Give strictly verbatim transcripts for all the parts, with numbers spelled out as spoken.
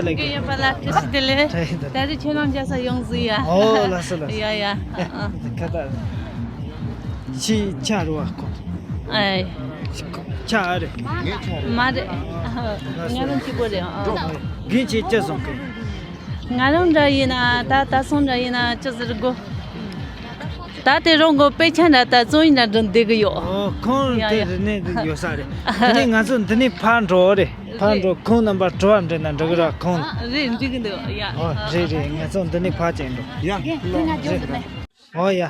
ལགས། ཡོད་པ་ལ་བཀྲ་ཤིས་བདེ་ལེགས། བཀྲ་ཤིས་བདེ་ལེགས། ད་རེས་ཁྱེད་རང་མཇལ་ས་ཡོང་ཟིག་ཡ། ཨོ་ལགས་སོ་ལགས་སོ། ཡ་ཡ། ཨ་ཨ། ཁ་ཏ། ཕྱི་ཆ་རུ་བ་ཁོ། ཨེ། ཆ་རེད། མ་རེད། ང་རང་གཅིག་པོ་རེད། ཨ། རྒན་ཁྱེད་ཅི་སོང་གི། ང་རང་འདྲ་ཡིན་ན་ད་ད་སོང་འདྲ་ཡིན་ན་ཅི་ཟེར་དགོ། ད་དེ་རང་གི་དཔེ་ཆ་འདྲ་ད་རྩོམ་ཡིག་འདྲ་འདྲ་འདེགས་གི་ཡོད། ཨོ་ཁོང་ཡ་དེ་ཡ། རེད་ནས་ཡོད་ས་རེད། དེ་ནས་ང་ཚོ་འདི་ནས་ཕར་འགྲོ་རེད། ཕར་འགྲོ་ཁོང་རྣམ་པར་དྲི་བ་འདྲི་ན་འགྲིག་གི་ར་ཁོང་། རེད་འགྲིག་གི་འདུག་ཡ། ཨོ་རེད་རེད། ང་ཚོ་འདི་ནས་ཕར་ཅིག་འགྲོ། ཡ། ཨོ་ཡ།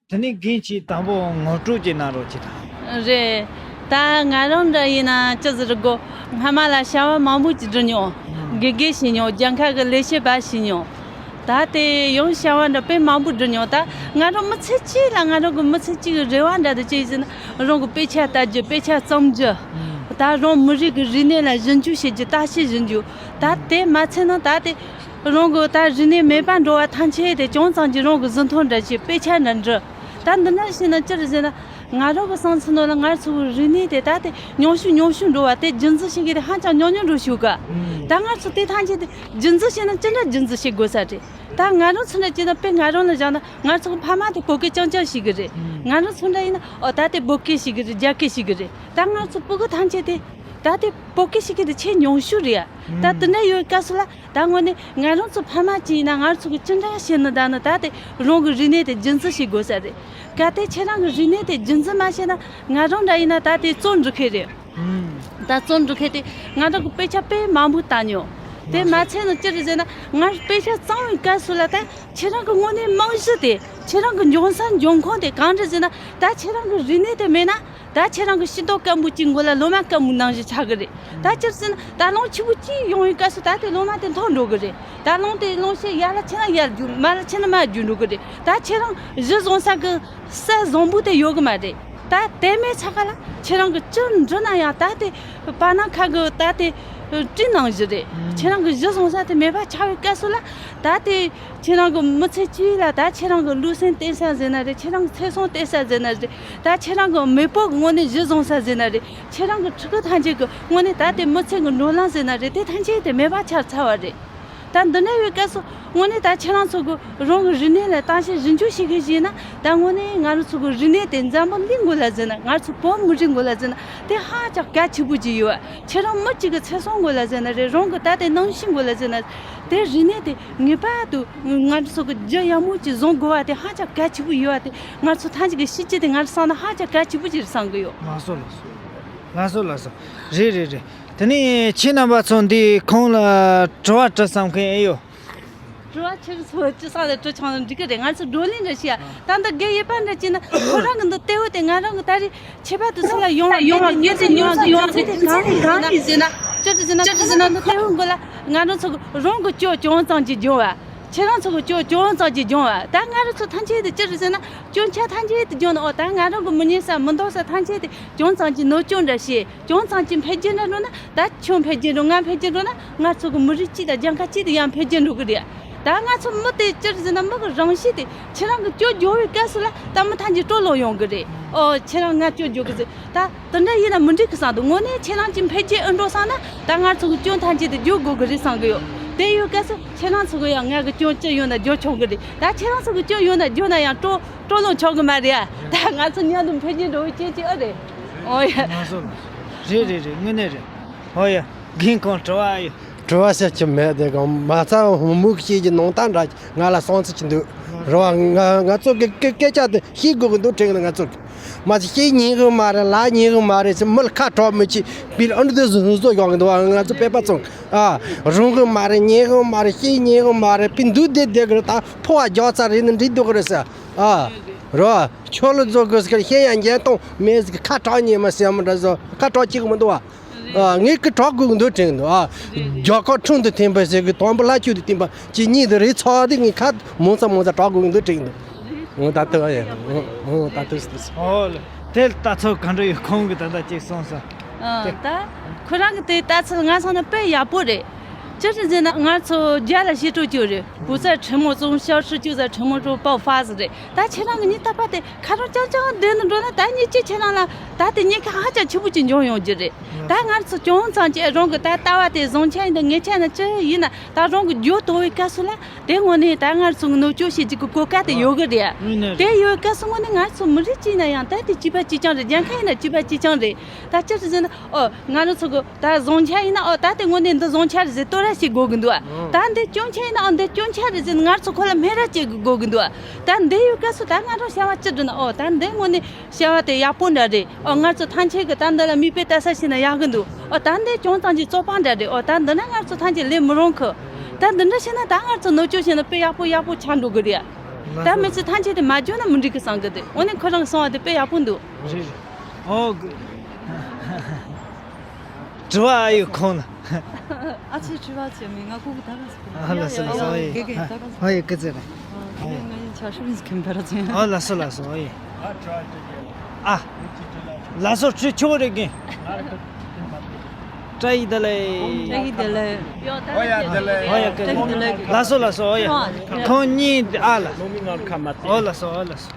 དེ་ནས་རྒན་གྱིས་དང་པོ་ངོ་སྤྲོད་ཅིག་གནང་རོགས་གྱིས་དང་། རེད། ད་ང་རང་འདྲ་ཡིན་ན་ཅི་ཟེར་དགོ། སྔ་མ་ལ་བྱ་བ་མང་པོ་ཅིག་བསྒྲུབས་མྱོང་། ཨང་། དགེ་རྒན་བྱས་མྱོང་། རྒྱལ་ཁབ་ཀྱི་ལས་བྱེད་པ་བྱས་མྱོང་། ད་དེ་ཡང་བྱ་བ་འདྲ་དཔེ་མང་པོ་བསྒྲུབས་མྱོང་། ད་ང་རང་མི་ཚེ་གཅིག་ལ་ང་རང་གི་མི་ཚེ་གཅིག་གི་རེ་བ་འདྲ་དེ་ཅི་ཡིན་ཟེར་ན། རང་གི་དཔེ་ཆ་ལྟ་རྒྱུ། དཔེ་ཆ་བརྩམ་རྒྱུ། ཨང་། ད་རང་མི་རིགས་ཀྱི་རིག་གནས་ལ་ཞིབ་འཇུག་བྱེད་རྒྱུ། བརྟག་དཔྱད་ཞིབ་འཇུག། ད་དེ་མ་ཚད་ན་ད་དེ། རང་གི་ད་རིག་གནས་མེད་པར་འགྲོ་བ་ཐམས་ཅད་དེ་ཅུང་ཙམ་གྱིས་རང་གི་ཟིན་ཐོ་འདྲ་བྱས། དཔེ་ཆ་འདྲ་འབྲི། ད་འདི་འདྲ་བྱས་ན་ཅི་རེད་ཟེར་ན། ང་རང་གི་བསམ་ཚུལ་ནང་ལ་ང་ཚོ་གི་རིག་གནས་དེ་ད་དེ་ཉུང་ཤོས་ཉུང་ཤོས་འགྲོ་བ་དེ་རྒྱུན་འཛིན་བྱེད་མཁན་དེ་ཧ་ཅང་ཉུང་ཉུང་འགྲོ་ཤོག་ག་ཨང་། ད་ང་ཚོ་དེ་ཐམས་ཅད་དེ་རྒྱུན་འཛིན་བྱས་ན་ཅི་འདྲ་རྒྱུན་འཛིན་བྱེད་དགོས་ས་རེད། ད་ང་རང་ཚོ་འདྲ་བྱས་ན་དཔེ་ང་རང་ལ་བཞག་ན་ང་ཚོ་གི་ཕ་མ་དེ་བོད་སྐད་རྐྱང་རྐྱང་བཤད་གི་རེད། ཨང་། ང་རང་ཚོ་འདྲ་ཡིན་ན་ཨོ་ད་དེ་བོད་སྐད་བཤད་གི་རེད། རྒྱ་སྐད་བཤད་གི་རེད། ད་ང་ཚོ་སྤུ་གུ་ཐམས་ཅད་དེ་ད་དེ་བོད་སྐད་བཤད་མཁན་དེ་ཆེས་ཉུང་ཤོས་རེད་ཡ། ད་དེ་འདྲ་ཡོད་སྐབས་སུ་ལ། ད་དངོས་གནས་ང་རང་ཚོ་ཕ་མ་གཅིག་ཡིན་ན་ང་ཚོ་གི་ཅི་འདྲ་བྱས་ནི་ད་ནི་ད་དེ་རང་གི་རིག་གནས་དེ་རྒྱུན་འཛིན་བྱེད་དགོས་ས་རེད། གལ་ཏེ་ཁྱེད་རང་གི་རིག་གནས་དེ་རྒྱུན་འཛིན་མ་བྱས་ན་ང་རང་འདྲ་ཡིན་ན་ད་དེ་རྩོམ་འབྲི་མཁན་རེད། ཨང་། ད་རྩོམ་འབྲི་མཁན་དེ་ང་རང་གི་དཔེ་ཆ་དཔེ་མང་པོ་ལྟ་མྱོང་། དེ་མ་ཚད་ནི་ཅི་རེད་ཟེར་ན་ང་དཔེ་ཆ་བརྩམས་པའི་སྐབས་སུ་ལ་ད་ཁྱེད་རང་གི་དངོས་གནས་རྨང་གཞི་དེ་ཁྱེད་རང་གི་འབྱུང་ས་འབྱུང་ཁུངས་དེ་གང་རེད་ཟེར་ན། ད་ཁྱེད་རང་གི་རིག་གནས་དེ་མེད་ན། ད་ཁྱེད་རང་གི་ཤེས་རྟོགས་སྐམ་པོ་གཅིག་མགོ་ལ་ལོ་མ་སྐམ་པོ་ནང་བཞིན་ཆགས་གི་རེད། ད་སྤྱིར་ཟེར་ན་ད་རླུང་ཆེན་པོ་གཅིག་ཡོང་བའི་སྐབས་སུ་ད་དེ་ལོ་མ་དེ་འཐོར་འགྲོ་གི་རེད། ད་རླུང་དེ་རླུང་ཤེད་ཡར་ལ་ཆེ་ན་ཡར་རྒྱུག་མར་ལ་ཆེ་ན་མར་རྒྱུག་འགྲོ་གི་རེད། ད་ཁྱེད་རང་གཞི་བཟུང་ས་གི་ས་བཟང་པོ་དེ་ཡོད་གི་མ་རེད། ད་དེ་མེད་ཚ་ག་ལ་ཁྱེད་རང་གི་ཅི་འབྲི་ན་ཡང་ད་དེ་པ་ན་ཁ་གི་ད་དེ་སྤྲིན་ནང་བཞིན་རེད། ཁྱེད་རང་གི་གཞི་བཟུང་ས་དེ་མེད་པ་ཆགས་པའི་སྐབས་སུ་ལ་ད་དེ། ཁྱེད་རང་གི་མི་ཚེ་གཅིག་ལ་ད་ཁྱེད་རང་གི་ལུས་སེམས་བརྟེན་ས་ཟེར་ན་རེད། ཁྱེད་རང་གི་ཚེ་སྲོག་བརྟེན་ས་ཟེར་ན་རེད། ད་ཁྱེད་རང་གི་མེས་པོ་གི་དངོས་གནས་གཞི་བཟུང་ས་ཟེར་ན་རེད། ཁྱེད་རང་གི་ཕྲུ་གུ་ཐམས་ཅད་ཀྱི་དངོས་གནས་ད་དེ་མི་ཚེ་གི་འགྲོ་ལམ་ཟེར་ན་རེད། དེ་ཐམས་ཅད་དེ་མེད་པ་ཆགས་ཚར་བ་རེད། ད་འདི་འདྲ་ཡོད་སྐབས་སུ་དངོས་གནས་ད་ཁྱེད་རང་ཚོ་གི་རང་གི་རིག་གནས་ལ་བརྟག་དཔྱད་ཞིབ་འཇུག་བྱེད་མཁན་ཞིག་ཡིན་ན། ད་དངོས་གནས་ང་རང་ཚོ་གི་རིག་གནས་དེ་འཛམ་བུ་གླིང་མགོ་ལ་ཟེར་ན། ང་ཚོ་བོད་མི་རིགས་མགོ་ལ་ཟེར་ན་དེ་ཧ་ཅང་གལ་ཆེན་པོ་ཅིག་ཡོད། ཁྱེད་རང་མི་གཅིག་གི་ཚེ་སྲོག་མགོ་ལ་ཟེར་ན་རེད། རང་གི་ད་ལྟའི་རྣམ་ཤེས་མགོ་ལ་ཟེར་ན་དེ་རིག་གནས་དེ་ངེས་པར་དུ་ང་ཚོ་གི་རྒྱུ་ཡག་མོ་ཅིག་བཟུང་དགོས་པ་དེ་ཧ་ཅང་གལ་ཆེན་པོ་ཡོད་པ་དེ་ང་ཚོ་ཐམས་ཅད་ཀྱི་ཤེས་ཀྱི་དེ་ང་རང་བསམ་ན་ཧ་ཅང་གལ་ཆེན་པོ་ཅིག་རེད་བསམ་གི་ཡོད། ལགས་སོ་ལགས་སོ། ལགས་སོ་ལགས་སོ། རེད་རེད་རེད། དེ་ནས་ཁྱེད་རྣམ་པ་ཚོ་འདི་ཁོང་ལ་དྲི་བ་དྲི་བསམ་མཁན་ཨེ་ཡོད། དྲི་བ་ཁྱེད་ཚོ་ཅི་ས་ལ་དྲི་ཆོག་ན་འགྲིག་གི་རེད། ང་ཚོ་བགྲོ་གླེང་རེ་བྱས་ཡ། ད་འདི་རྒན་ཡོད་པ་འདྲ་བྱས་ན་ཁོ་རང་གི་འདི་གཏེ་བོ་དེ་ང་རང་གི་ད་རེས་ཁྱད་པར་དུ་ཚོ་ལ་ཡོང་བ་ཡོང་བ་ངེས་ཏེ་ཉོ་ས་ཡོང་ཚེ་དེ་གང་རེད་ཟེར་ན། ཅི་རེད་ཟེར་ན་ཅི་རེད་ཟེར་ན་འདི་གཏེ་བོ་མགོ་ལ་ང་རང་ཚོ་གི་རང་གི་སྐྱོན་ཅུང་ཙམ་གྱིས་སྦྱོང་བ། ཁྱེད་རང་ཚོ་གི་སྐྱོན་ཅུང་ཙམ་གྱིས་སྦྱོང་བ། ད་ང་རང་ཚོ་ཐམས་ཅད་དེ་ཅི་རེད་ཟེར་ན་སྐྱོན་ཆ་ཐམས་ཅད་དེ་སྦྱོང་ན། ཨོ་ད་ང་རང་གི་མི་ཉན་ས་མི་འདོད་ས་ཐམས་ཅད་དེ་ཅུང་ཙམ་གྱིས་ནོར་སྐྱོན་འདྲ་བྱས། ཅུང་ཙམ་གྱིས་འཕེལ་རྒྱས་འདྲ་འགྲོ་ན། ད་ཁྱོད་འཕེལ་རྒྱས་འགྲོ། ང་འཕེལ་རྒྱས་འགྲོ་ན་ང་ཚོ་གི་མི་རིགས་གཅིག་དང་རྒྱལ་ཁབ་གཅིག་དེ་ཡང་འཕེལ་རྒྱས་འགྲོ་གི་རེད། ད་ང་ཚོ་མི་དེ་ཅི་རེད་ཟེར་ན་མི་གི་རང་གཤིས་དེ་ཁྱེད་རང་གི་སྐྱོན་བརྗོད་པའི་སྐབས་སུ་ལ་ད་མི་ཐམས་ཅད་སྤྲོ་ལོང་ཡོང་གི་རེད། ཨོ་ཁྱེད་རང་ང་སྐྱོན་བརྗོད་གི་ཟེར། ད་དེ་འདྲ་ཡིན་ན་མི་འགྲིག་གི་བསམ་འདུག་དངོས་གནས་ཁྱེད་རང་གི་འཕེལ་རྒྱས་ཨེ་འགྲོ་བསམ་ན་ད་ང་ཚོ་གི་སྐྱོན་ཐམས་ཅད་དེ་བརྗོད་དགོས་གི་རེད་བསམ་གི་ཡོད། དེ་ཡོད་སྐབས་སུ་ཁྱེད་རང་ཚོ་གི་ཡང་ང་གི་སྐྱོན་ཅི་ཡོད་ན་བརྗོད་ཆོག་གི་རེད། ད་ཁྱེད་རང་ཚོ་གི་སྐྱོན་ཡོད་ན་བརྗོད་ན་ཡང་སྤྲོ་སྤྲོ་ལོང་ཆོག་གི་མ་རེད་ཨ། ད་ང་ཚོ་མཉམ་དུ་འཕེལ་རྒྱས་འགྲོ་བའི་སྐྱེ་ཅི་ཨེ་རེད། ཨོ་ཡ། ང་ཚོ་རེད་རེད་རེད། དངོས་གནས་རེད། ཨོ་ཡ། རྒན་ཁོང་དྲི་བ་ཡོད། དྲི་བ་ཟེར་གྱི་མེད་དེ་གང་མ་རྩ་བུ་མོ་གི་སྐྱེས་ཀྱི་ནང་ལྟ་འདྲ་ང་ལ་སོང་ཚུལ་གྱི་འདུག་རེད་བ། ང་ང་ཚོ་གི་སྐད་སྐད་ཆ་དེ་ཤེས་དགོས་ཀྱི་འདུག་དྲན་གི་ང་ཚོ་གི་མ་ཚད་ཤེས་ཉན་གི་མ་རེད། ལ་ཉན་གི་མ་རེད་ཟེར། མི་ལ་ཁ་གྲག་མི་བྱེད་པའི་ཨ་འདྲ་དེ་བཟོ་བཟོ་ཡོང་གི་འདུག་བ། ང་ཚོ་བོད་པ་ཚོ་ཨ་རུང་གི་མ་རེད། ཉན་གི་མ་རེད། ཤེས་ཉན་གི་མ་རེད། པི་འདུག་བསྡད་བསྡད་གི་རེད། ད་ཕོ་བ་རྒྱག་ཚར་རེད་ནི་འགྲིག་འདུག་གི་རེད་ཟེར། ཨ་རེད་བ། ཁྱོད་ལ་བཟོ་དགོས་ཟེར་ཤེས་ཡ་འཇོན་ཐང་མེད་ཟེར། ཁ་གྲག་ཉན་མ་ཟེར་མི་འདྲ་བཟོ། ཁ་གྲག་བྱེད་གི་མི་འདུག་བ། ཨ་ངས་ཀི་གྲག་དགོས་ཀྱི་འདུག་དྲན་གྱི་འདུག་ཨ། རྒྱ་གར་ཁྲིམས་དང་མཐུན་པ་ཟེར་གི། དང་པོ་ལྷ་ཆོས་དང་མཐུན་པ་ཅིག་གཉིས་དེ་རེད་ཚར་དེ་ངས་ཁ་མང་ཙམ་མང་ཙམ་གྲག་དགོས་ཀྱི་འདུག་དྲན་གྱི་འདུག་འོ་ད་ལྟ་ཨ་ཡ། འོ་ད་ལྟ་ཟེར། ཨོ་ལེ། དེ་ལྟ་ཚོད་ག་འདྲ་ཡོད། ཁོང་གིས་ད་ལྟ་ཅིག་གསུངས་ས། ཨ་དེ་ད་ཁོ་རང་གི་དེ་ལྟ་ཚུལ་ང་ཚོ་ནི་དཔེ་ཡག་པོ་རེད། ཅི་ཞིག་ཟེར་ན་ང་ཚོ་རྒྱ་ལ་ཤི་སྤྲོ་སྐྱོ་རེད། 不在沉默中消失，就在沉默中爆发 ཟེར་རེད། ད་ཁྱེད་རང་གི་ཉིན་རྟག་པར་དེ་ཁ་རོག་རྐྱང་རྐྱང་བསྡད་ནས་འགྲོ་ན་ད་ཉིན་གཅིག་ཁྱེད་རང་ལ་ ད་དེ་གཉིས་ཀ་ཧ་ཅང་ཆེན་པོ་ཅིག་འབྱུང་ཡོང་རྒྱུ་རེད། ད་ང་ཚོ་ཅུང་ཙམ་ཅིག་རང་གི་ད་ལྟ་བ་དེ་བཟང་ཆ་ཡིན་ན་ངན་ཆ་ཡིན་ན་ཅི་ཡིན་ན་ད་རང་གི་རྒྱུ་དོར་བའི་སྐབས་སུ་ལ་དེ་དངོས་གནས་ད་ང་ཚོ་གི་ནོར་བཅོས་བྱེད་རྒྱུ་གི་གོ་སྐབས་དེ་ཡོད་གི་རེད། དངོས་གནས་རེད། དེ་ཡོད་སྐབས་སུ་དངོས་གནས་ང་ཚོ་མི་རིགས་གཅིག་ན་ཡང་ད་དེ་གཅིག་པ་གཅིག་རྐྱང་རེད། རྒྱལ་ཁབ་ཡིན་ན་གཅིག་པ་གཅིག་རྐྱང་རེད། ད་ཅི་རེད་ཟེར་ན་ཨོ་ང་རང་ཚོ་གི་ད་བཟང་ཆ་ཡིན་ན་ཨོ་ད་དེ་དངོས་གནས་འདི་བཟང་ཆ་རེད་ཟེར་བསྟོད་ར་བྱེད་དགོས་གི་འདུག་ཨ། ད་འདི་སྐྱོན་ཆ་ཡིན་ན་ཨོ་འདི་སྐྱོན་ཆ་རེད་ཟེར་ནས་ང་ཚོ་ཁོ་ལ་སྨད་ར་བྱེད་དགོས་གི་འདུག་ཨ། ད་འདི་ཡོད་སྐབས་སུ་ད་ང་རང་བྱ་བ་ཅི་བསྒྲུབ་ན་ཨོ་ད་འདི་དངོས་གནས་བྱ་བ་དེ་ཡག་པོ་འདྲ་རེད། ཨོ་ང་ཚོ་ཐམས་ཅད་ཀྱི་ད་འདི་ལ་མིག་དཔེ་ལྟ་ས་བྱས་ན་ཡག་གི་འདུག་ཨོ་ད་འདི་ཅུང་ཙམ་གྱི་བཙོག་པ་འདྲ་རེད། ཨོ་ད་འདི་ན་ང་ཚོ་ཐམས་ཅད་ལས་མི་རུང་གི། ད་འདི་འདྲ་བྱས་ན་ད་ང་ཚོ་ནོར་བཅོས་བྱས་ན་དཔེ་ཡག་པོ་ཡག་པོ་ཆགས་འགྲོ་གི་རེད། ད་མི་ཚེ་ཐམས་ཅད་དེ་མ་འཇོན་ན་མི་འགྲིག་གི་བསམ་གི་འདུག་འོ་ནས་ཁོ་རང་གསུང་བ་དེ་དཔེ་ཡག་པོ་འདུག་རེད་རེད། ཨོ་དྲི་བ་ཨ་ཡོད་ཁོང་ལ། ཨ་ཅེ་དྲི་བ་བྱས་མི་ང་ཁུག་ད་ག་ཨ་ལ་སོ་ལ་སོ་ཨེ། དགེ་རྒན་ད་ག་ཨ་ཡེ་ཀི་ཙེ་རེད། ཨ་ང་ཡིན་ཆ་ཤུ་རིན་ཁེམ་པ་ར་ཙེ། ཨ་ལ་སོ་ལ་སོ་ཨེ། ཨ་ལ་སོ་ཁྲི་ཆོ་རེ་གིན། བཀྲ་ཡི་བདེ་ལེགས། བཀྲ་ཡི་བདེ་ལེགས། ཨོ་ཡ་བདེ་ལེགས། ཨོ་ཡ་ཀི་ཙེ། ལ་སོ་ལ་སོ་ཨེ། ཁོང་གཉིས་ཨ་ལ། ཨོ་ལ་སོ་ཨོ་ལ་སོ།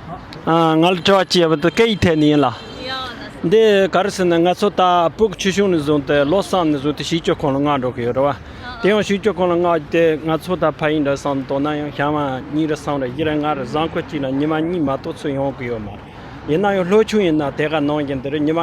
ཨ་ང་ལ་དྲི་བ་ཅིག་ཡོད་པ་དེ་སྐད་ཡིག་ཐད་ནས་ཡིན་ལ། འདི་ག་རེ་ཟེར་ན་ང་ཚོ་ད་སྤུ་གུ་ཆུང་ཆུང་ནས་བཟུང་སྟེ་ལོ་གསུམ་ནས་བཟུང་སྟེ་གཞིས་སྤྱོད་ཁང་ལ་མངགས་འགྲོ་གི་ཡོད་རེད་བ། དེ་ཡང་གཞིས་སྤྱོད་ཁང་ལ་མངགས་ཏེ་ང་ཚོ་ད་ཕ་ཡུལ་འདྲ་བསམ་དོ་ན་ཡང་ཞག་མ་གཉིས་རེ་གསུམ་རེ་བཞི་རེ་ལྔ་རེ་གཟའ་འཁོར་གཅིག་ལ་ཉི་མ་གཉིས་མ་གཏོགས་ཚུར་ཡོང་གི་ཡོད་མ་རེད། ཡིན་ན་ཡང་ལྷོ་ཆུང་ཡིན་ན་དེ་ག་ནང་བཞིན་དེ་རེད། ཉི་མ་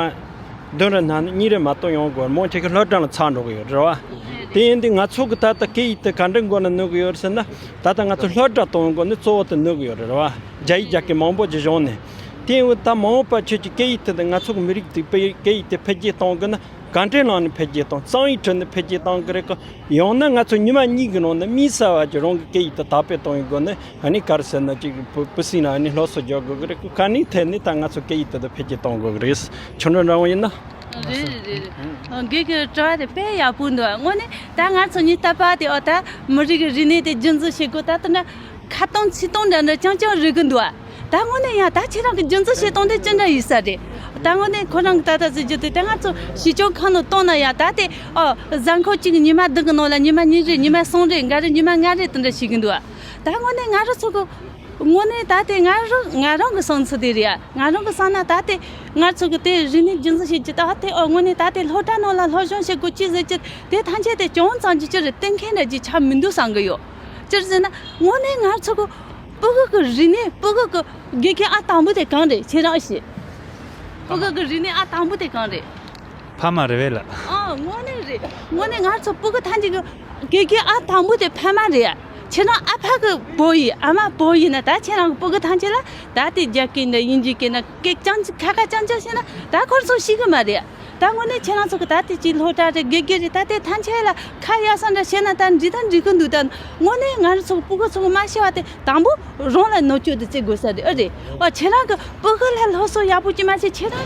བདུན་རེ་ན་ནི་གཉིས་རེ་མ་གཏོགས་ཡོང་དགོས་མང་ཆེ་གི་སློབ་གྲྭ་ལ་ཚར་འགྲོ་གི་ཡོད་རེད་བ། དེ་ཡིན་དུས་ང་ཚོ་གི་ད་ལྟ་སྐད་ཡིག་དེ་ག་འདྲ་འགོ་ནས་གནོད་གི་ཡོད་རེད་ཟེར་ན། ད་ལྟ་ང་ཚོ་སློབ་གྲྭ་གཏོང་དགོས་ནི་གཙོ་བོ་དེ་གནོད་གི་ཡོད་རེད་བ། རྒྱ་ཡིག་རྒྱ་སྐད་མང་པོ་ཅིག་སྦྱངས་ནས། དེ་ཡིན་དུས་ད་མ་འོངས་པ་ཁྱོད་ཀྱི་སྐད་ཡིག་དེ་དང་ང་ཚོ་གི་མི་རིགས་དེ་སྐད་ཡིག་དེ་འཕེལ་རྒྱས་གཏོང་དགོས་ན་ག་འདྲའི་ནང་ནས་འཕེལ་རྒྱས་གཏོང་གཙང་ཡིག་ཁྲོད་ནས་འཕེལ་རྒྱས་གཏོང་གི་རེད་གོ། ཡང་ན་ང་ཚོ་ཉི་མ་གཉིས་ཀྱི་ནང་ནས་དམིགས་བསལ་བ་ཅིག་རང་གི་སྐད་ཡིག་དེ་དར་སྤེལ་གཏོང་ཡི་དགོས་ནས། ཨ་ནི་ག་རེ་ཟེར་ན་ཅིག་བུ་བུ་སྲིད་ན་ཨ་ནི་སློབ་གསོ་རྒྱག་དགོས་ཀྱི་རེད། ག་ནི་ཐད་ནས་ད་ང་ཚོ་སྐད་ཡིག་དེ་དག་འཕེལ་རྒྱས་གཏོང་དགོས་ཀྱི་རེད། ཆུང་འདྲ་འདྲ་བོ་ཡིན་ན། རེད་རེད་རེད། ཨ་དགེ་རྒན་གྱི་དྲི་བ་དེ་དཔེ་ཡག་པོ་འདུག་དངོས་གནས་ད་ང་ཚོ་གཉིས་ལྟ་བ་དེ་ཨོ་ད་མི་རིགས་ཀྱི་རིག་གནས་དེ་རྒྱུན་འཛིན་བྱེད་དགོས། ད་ལྟ་འདྲ་ཁ་སྟོང་ཚིག་སྟོང་འདྲ་འདྲ་རྐྱང་རྐྱང་རེད་ཀྱི་འདུག་ད་དངོས་གནས་ཡང་ད་ཁྱེད་རང་གི་རྒྱུན་འཛིན་བྱེད་སྟངས་དེ་ཅི་འདྲ་ཡིན་ས་རེད། ད་དངོས་གནས་ཁོ་རང་གི་ད་ལྟ་ཟེར་རྒྱུ་དེ་ད་ང་ཚོ་གཞིས་ཆགས་ཁག་ནང་གཏོང་ན་ཡང་ད་དེ་ཨོ་གཟའ་འཁོར་གཅིག་གི་ཉི་མ་བདུན་གྱི་ནང་ལ་ཉི་མ་གཉིས་རེ་ཉི་མ་གསུམ་རེ་འགའ་རེ་ཉི་མ་ལྔ་རེ་དེ་འདྲ་བྱེད་ཀྱི་འདུག་ད་དངོས་གནས་ང་རང་ཚོ་གི་དངོས་གནས་ད་དེ་ང་རང་ང་རང་གི་བསམ་ཚུལ་དེ་རེད་ཡ། ང་རང་གི་བསམ་ན་ད་དེ་ང་ཚོ་གི་དེ་རིག་གནས་རྒྱུན་འཛིན་བྱེད་རྒྱུ་ད་དེ་ཨོ་དངོས་གནས་ད་དེ་སློབ་གྲྭ་ནང་ལ་སློབ་སྦྱོང་བྱེད་དགོས་ཅི་ཟེར་རྒྱུ་དེ་ཐམས་ཅད་དེ་ཅུང་ཙམ་གྱི་ཅི་རེད་གཏན་འཁེལ་འདྲ་ཅིག་ཆགས་མི་འདུག་བསམ་གི་ཡོད། ཅི་རེད་ཟེར་ན་དངོས་གནས་ང་ཚོ་གི་སྤུ་གུ་གི་རིག་གནས་སྤུ་གུ་གི་དགེ་རྒན་ཨ་དང་པོ་དེ་གང་རེད་ཁྱེད་རང་ཨེ་ཤེས། སྤུ་གུ་གི་རིག་གནས་ཨ་དང་པོ་དེ་གང་རེད། ཕ་མ་རེད་བས་ལ། ཨ་དངོས་གནས་རེད། དངོས་གནས་ང་ཚོ་སྤུ་གུ་ཐམས་ཅད་ཀྱི་དགེ་རྒན་ཨ་དང་པོ་དེ་ཕ་མ་རེད་ཡ། ཁྱེད་རང་ཨ་ཕ་གི་བུ་ཡིན་ཨ་མ་བུ་ཡིན་ན་ད་ཁྱེད་རང་གི་སྤུ་གུ་ཐམས་ཅད་ལ་ད་དེ་རྒྱ་སྐད་ན་དབྱིན་ཇི་སྐད་ན་སྐད་རྐྱང་ཁ་ཁ་རྐྱང་རྐྱང་བཤད་ན་ད་ཁོ་ཚོ་ཤེས་གི་མ་རེད་ཡ། ད་དངོས་གནས་ཁྱེད་རང་ཚོ་གི་ད་དེ་ཅིག་སློབ་གྲྭ་རེད་དགེ་རྒན་རེད་ད་དེ་ཐམས་ཅད་ལ་ཁ་ཡ་ས་འདྲ་བཤད་ན་ད་འགྲིག་ད་འགྲིག་གི་འདུག་ད་དངོས་གནས་ང་རང་ཚོ་གི་སྤུ་གུ་ཚོ་གི་མ་ཤེས་པ་དེ་དང་པོ་རང་ལ་ནོར་བཅོས་དེ་བྱེད་དགོས་ས་རེད་ཨ་རེད། ཨ་ཁྱེད་རང་གི་སྤུ་གུ་ལ་སློབ་གསོ་ཡག་པོ་ཅིག་མ་བྱས་ཁྱེད་རང་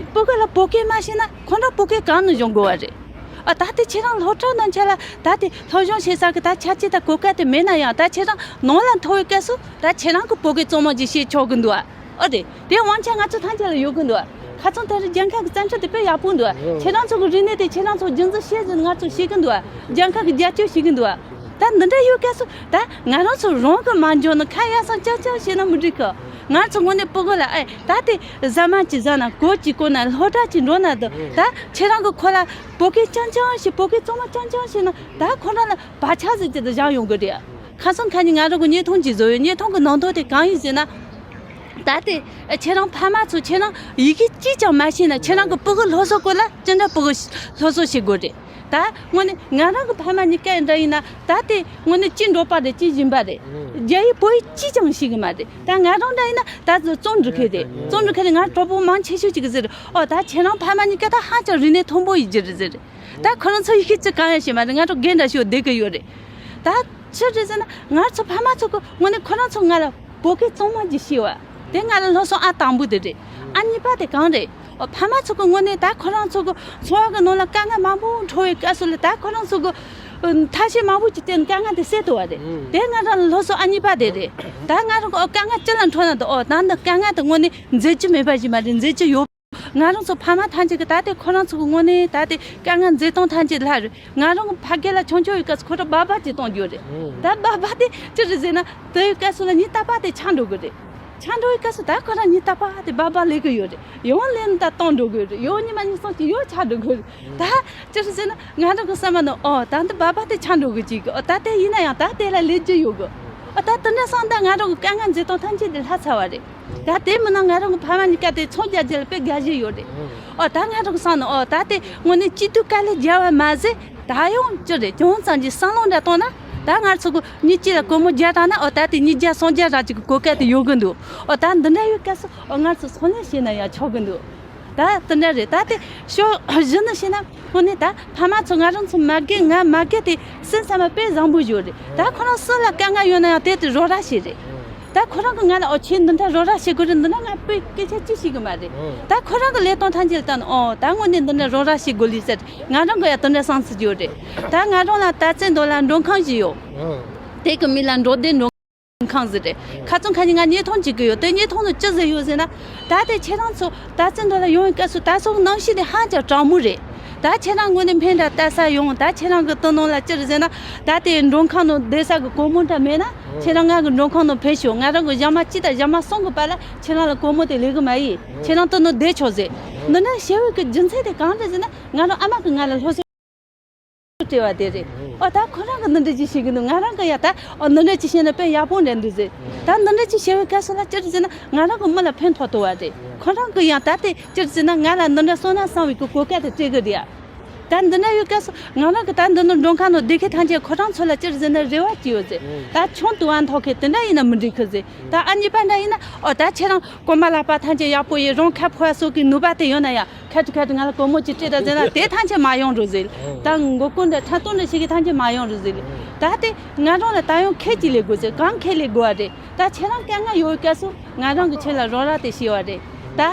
སྤུ་གུ་ལ་བོད་སྐད་མ་ཤེས་ན་ཁོ་རང་བོད་སྐད་གང་ནས་སྦྱོང་དགོས་པ་རེད། ཨ་ད་ལྟ་ཁྱེད་རང་སློབ་གྲྭ་ནང་ཆ་ལ་ད་དེ་སློབ་སྦྱོང་བྱེད་ས་གི་ད་ཆ་རྐྱེན་དང་གོ་སྐབས་དེ་མེད་ན་ཡང་ད་ཁྱེད་རང་ནང་ལ་མཐོ་བའི་སྐབས་སུ་ད་ཁྱེད་རང་གི་བོད་སྐད་གཙང་མ་ཅིག་བཤད་ཆོག་གི་འདུག་ཨ། ཨ་རེད་དེ་དབང་ཆ་ང་ཚོ་ཐམས་ཅད་ལ་ཡོད་གི་འདུག་ཨ། ཁ་སང་ད་རེས་རྒྱལ་ཁབ་ཀྱི་བཙན་བྱོལ་དེ་དཔེ་ཡག་པོ་འདུག་ཨ། ཁྱེད་རང་ཚོ་གི་རིག་གནས་དེ་ཁྱེད་རང་ཚོ་རྒྱུན་འཛིན་བྱེད་ཟིན་ང་ཚོ་ཤེས་གི་འདུག་ཨ། རྒྱལ་ཁབ་ཀྱི་རྒྱབ་སྐྱོར་བྱེད་གི་འདུག་ཨ། ད་འདི་འདྲ་ཡོད་སྐབས་སུ་ད་ང་རང་ཚོ་རང་གི་མ་འཇོན་ནི་ཁ་ཡ་སང་ཅང་ཅང་བྱས་ན་མི་འགྲིག་གི། ང་ཚོ་དངོས་གནས་སྤུ་གུ་ལ་ཨེ་ད་དེ་ཟ་མ་ཅིག་ཟ་ན་གོས་ཅིག་གོན་ན་སློབ་གྲྭ་ཅིག་འགྲོ་ན་དུ་ད་ཁྱེད་རང་གི་ཁོ་ལ་བོད་སྐད་ཅང་ཅང་ཞིག་བོད་སྐད་གཙང་མ་ཅང་ཅང་བྱས་ན་ད་ཁོ་རང་ལ་བག་ཆགས་ཟེར་གྱི་དུ་བཞག་ཡོང་གི་རེད། ཁ་སང་ཁ་ཉིན་ང་རང་གི་བརྙན་ཐུང་ཅིག་བཟོ་ཡོད། བརྙན་ཐུང་གི་ནང་དོན་དེ་གང་ཡིན་ཟེར་ན། ད་དེ་ཁྱེད་རང་ཕ་མ་ཚོ་ཁྱེད་རང་ཡི་གེ་གཅིག་ཀྱང་མ་ཤེས་ན་ཁྱེད་རང་གི་སྤུ་གུ་སློབ་གསོ་སྐོར་ལ་ཅི་འདྲ་སྤུ་གུ་སློབ་གསོ་བྱེད་དགོས་རེད། ད་དངོས་གནས་ང་རང་གི་ཕ་མ་གཉིས་ཀ་ཡིན་འདྲ་ཡིན་ན་ད་དེ་དངོས་གནས་གཅིག་འབྲོག་པ་རེད་གཅིག་ཞིང་པ་རེད། རྒྱ་ཡིག་བོད་ཡིག་གཅིག་ཀྱང་ཤེས་གི་མ་རེད། ད་ང་རང་འདྲ་ཡིན་ན་ད་རྩོམ་འབྲི་མཁན་རེད། རྩོམ་འབྲི་མཁན་རེད། ང་གྲོགས་པོ་མང་ཆེ་ཤོས་ཅིག་གིས་ཟེར། ཨོ་ད་ཁྱེད་རང་ཕ་མ་གཉིས་ཀ་ད་ཧ་ཅང་རིག་གནས་མཐོན་པོ་ཡིན་གྱི་རེད་ཟེར། ད་ཁོ་རང་ཚོ་ཡི་གེ་གཅིག་གང་ཡང་ཤེས་མ་རེད། ང་ཚོ་རྒན་འདྲ་ཞིག་བསྡད་གི་ཡོད་རེད། ད་ཅི་རེད་ཟེར་ན་ང་ཚོ་ཕ་མ་ཚོ་གི་དངོས་གནས་ཁོ་རང་ཚོ་ང་ལ་བོད་སྐད་གཙང་མ་ཅིག་ཤེས་པ་དེ་ང་ལ་སློབ་སྦྱོང་ཨ་དང་པོ་དེ་རེད། ཨ་གཉིས་པ་དེ་གང་རེད། ཨོ་ཕ་མ་ཚོ་གི་དངོས་གནས་ད་ཁོ་རང་ཚོ་གི་འཚོ་བ་གི་ནང་ལ་དཀའ་ངལ་མང་པོ་འཕྲད་པའི་སྐབས་སུ་ལ་ད་ཁོ་རང་ཚོ་གི་ཐབས་ཤེས་མང་པོ་ཅིག་བསྟེན་དཀའ་ངལ་དེ་སེལ་ཐུབ་པ་རེད། དེ་ང་རང་ལ་སློབ་སྦྱོང་ཨ་གཉིས་པ་དེ་རེད། ད་ང་རང་གི་ཨོ་དཀའ་ངལ་ཅི་ལ་འཕྲད་ན་ད་ཨོ་ད་འདི་དཀའ་ངལ་དེ་དངོས་གནས་འཛད་རྒྱུ་མེད་པ་ཞིག་མ་རེད། འཛད་རྒྱུ་ཡོད། ང་རང་ཚོ་ཕ་མ་ཐམས་ཅད་ཀྱི་ད་ལྟའི་ཁོ་རང་ཚོ་གི་དངོས་གནས་ད་ལྟའི་དཀའ་ངལ་འཛད་སྟངས་ཐམས་ཅད་ལྷག་རེད། ང་རང་གི་ཕ་སྐད་ལ་ཆུང་ཆུང་ཡོད་སྐབས་སུ་ཁོ་རང་སྦག་སྦག་ཅིག་གཏོང་རྒྱུ་རེད། ད་སྦག་སྦག་དེ་ཅི་རེད་ཟེར་ན་དེ་ཡོད་སྐབས་སུ་ལ་ངའི་རྟ་པ་དེ་ཆག་འགྲོ་གི་རེད། ཆགས་འགྲོ་བའི་སྐབས་སུ་ད་ཁོ་རང་ཉིད་ད་པ་དེ་སྦག་སྦག་ལས་གི་ཡོད་རེད། ཡང་ལས་ནི་ད་གཏོང་འགྲོ་གི་རེད། ཡང་ཉི་མ་གཉིས་གསུམ་གཅིག་ཡང་ཆགས་འགྲོ་གི་རེད། ད་ཅི་རེད་ཟེར་ན་ང་རང་གི་བསམ་པ་ནང་ཨོ་ད་འདི་སྦག་སྦག་དེ་ཆགས་འགྲོ་གི་ཅིག་གི། ཨོ་ད་དེ་ཡིན་ན་ཡང་ད་དེ་ལ་ལས་རྒྱུ་ཡོད་གི། ཨོ་ད་དེ་འདྲ་སོང་ད་ང་རང་གི་དཀའ་ངལ་འཛེམ་སྟངས་ཐམས་ཅད་དེ་ལྷག་ཚར་བ་རེད། ད་དེ་མིན་ན་ང་རང་གི་ཕ་མ་གཉིས་ཀ་དེ་ཚོང་རྒྱག་རྒྱུ་ལ་དཔེ་དགའ་བཞིན་ཡོད་རེད། ཨོ་ད་ང་རང་གི་བསམ་ནང་ཨོ་ད་དེ་དངོས་གནས་སྐྱིད་སྡུག་དཀའ་ལས་རྒྱག་པ་མ་ཟད། ད་ཡང་ཅི་རེད། ཅུང་ཙམ་གྱི་བསམ་བློ་འདྲ་བཏང་ན་ད་ང་ཚོ་གི་མི་གཅིག་ལ་སྒོར་མོ་བརྒྱ་བཏང་ན་ཨོ་ད་དེ་ཉིས་བརྒྱ་སུམ་བརྒྱ་རག་ཅིག་གི་གོ་སྐབས་དེ་ཡོད་གི་འདུག། ཨོ་ད་འདི་འདྲ་ཡོད་སྐབས་སུ་ཨོ་ང་ཚོ་ཚོང་ལས་བྱས་ན་ཡང་ཆོག་གི་འདུག། ད་དེ་འདྲ་རེད། ད་དེ་ཕྱོགས་བཞི་ནས་བཤད་ན་དངོས་གནས་ད་ཕ་མ་ཚོ་ང་རང་ཚོ་མ་རྒན་ང་མ་རྒན་དེ་སེམས་བསམ་པ་དཔེ་བཟང་པོ་ཡོད་རེད། ད་ཁོ་རང་སུ་ལ་དཀའ་ངལ་ཡོད་ན་ཡང་དེ་དེ་རོགས་རམ་བྱེད་རེད། ད་ཁོ་རང་གིས་ང་ལ་ཨོ་ཁྱེད་འདི་འདྲ་རོགས་རམ་བྱེད་དགོས་རེད། འདི་འདྲ་ང་དཔེ་སྐད་ཆ་ཅི་ཞིག་གི་མ་རེད། ད་ཁོ་རང་གི་ལས་དོན་ཐམས་ཅད་ལ་ལྟ་ན་ཨོ་ད་དངོས་གནས་འདི་འདྲ་རོགས་རམ་བྱེད་དགོས་ལི་ཟེར། ང་རང་གི་ཡང་དེ་འདྲ་བསམ་ཚུལ་ཡོད་རེད། ད་ང་རང་ལ་ད་བཙན་དོ་ལ་མགྲོན་ཁང་ཞིག་ཡོད། དེ་གི་མིང་ལ་འགྲོ་བདེ་མགྲོན་ཁང་ཟེར་རེད། ཁ་རྩང་ཁ་ཉིན་ང་བརྙན་ཐུང་བྱེད་ཀྱི་ཡོད། དེ་བརྙན་ཐུང་ནང་ཅི་ཟེར་ཡོད་ཟེར་ན། ད་དེ་ཁྱེད་རང་ཚོ་ད་བཙན་དོ་ལ་ཡོང་བའི་སྐབས་སུ་ད་སོགས་གནམ་གཤིས་དེ་ཧ་ཅང་གྲང་མོ་རེད། ད་ཁྱེད་རང་ངོས་ནས་སྨན་འདྲ་ལྟ་ས་ཡོང་། ད་ཁྱེད་རང་གི་དོ་སྣང་ལ་ཅི་རེད་ཟེར་ན། ད་དེ་མགྲོན་ཁང་ནང་བསྡད་ས་གི་སྒོར་མོ་འདྲ་མེད་ན་ཁྱེད་རང་ང་གི་མགྲོན་ཁང་ནང་ཕེབས་ཤོག། ང་རང་གི་ཞག་མ་གཅིག་དང་ཞག་མ་གསུམ་གི་བར་ལ་ཁྱེད་རང་ལ་སྒོར་མོ་དེ་ལེན་གི་མ་ཡིན། ཁྱེད་རང་དོ་སྣང་བསྡད་ཆོག་ཟེར། འདི་འདྲ་བྱེད་འོས་ཀྱི་རྒྱུ་མཚན་དེ་གང་རེད་ཟེར་ན། ང་རང་ཨ་མ་གིས་ང་ལ་སློབ་གསོ་སྤྲད་པ་དེ་རེད། ཨོ་ད་ཁོ་རང་གིས་འདི་འདྲ་ཅིག་བྱེད་ཀྱི་འདུག། ང་རང་གིས་ཡང་ད་ཨོ་འདི་འདྲ་ཅིག་བྱས་ན་དཔེ་ཡག་པོ་འདྲ་འདུག་ཟེར། ད་འདི་འདྲ་ཅིག་བྱེད་པའི་སྐབས་སུ་ལ་ཅི་རེད་ཟེར་ན་ང་རང་གི་མི་ལ་ཕན་ཐོགས་ཐུབ་པ་རེད། ཁོ་རང་གིས་ཡང་ད་དེ་ཅི་རེད་ཟེར་ན་ང་ལ་འདི་འདྲ་བསམ་ན་བསམ་པའི་གི་གོ་སྐབས་དེ་སྤྲད་གི་རེད། ད་འདི་འདྲ་ཡོད་སྐབས་སུ་ང་རང་གིས་ད་འདི་ནང་མགྲོན་ཁང་ནང་བསྡད་མཁན་ཐམས་ཅད་ཁོ་རང་ཚོ་ལ་ཅི་རེད་ཟེར་ན་རེ་བ་ཅིག་ཡོད་ཟེར། ད་ཆུང་དུས་ཨ་མཐོ་མཁན་དེ་འདྲ་ཡིན་ན་མི་འགྲིག་གི་ཟེར། ད་ཨ་གཉིས་པ་འདྲ་ཡིན་ན་ཨོ་ད་ཁྱེད་རང་གོམ་པ་ལག་པ་ཐམས་ཅད་ཡག་པོ་ཡིན། རང་ཁ་ཕོ་བ་སོགས་ཀྱི་ནུས་པ་དེ་ཡོད་ན་ཡང་། ཁ་ཏུ་ཁ་ཏུ་ང་ལ་སྒོར་མོ་ཅིག་སྤྲད་དང་ཟེར་ན་དེ་ཐམས་ཅད་མ་ཡོང་རུང་ཟེར། ད་མགོ་སྐོར་འདྲ་ཁྲག་འཐུང་འདྲ་ཞིག་གི་ཐམས་ཅད་མ་ཡོང་རུང་ཟེར། ད་དེ་ང་རང་ལ་ད་ཡང་ཁྱེད་ཀྱིས་ལས་དགོས་ཟེར། གང་ཁྱེད་ལས་དགོས་པ་རེད། ད་ཁྱེད་རང་དཀའ་ངལ་ཡོད་སྐབས་སུ་ང་རང་གིས་ཁྱེད་ལ་རོགས་རམ་དེ་བྱས་པ་རེད། ད་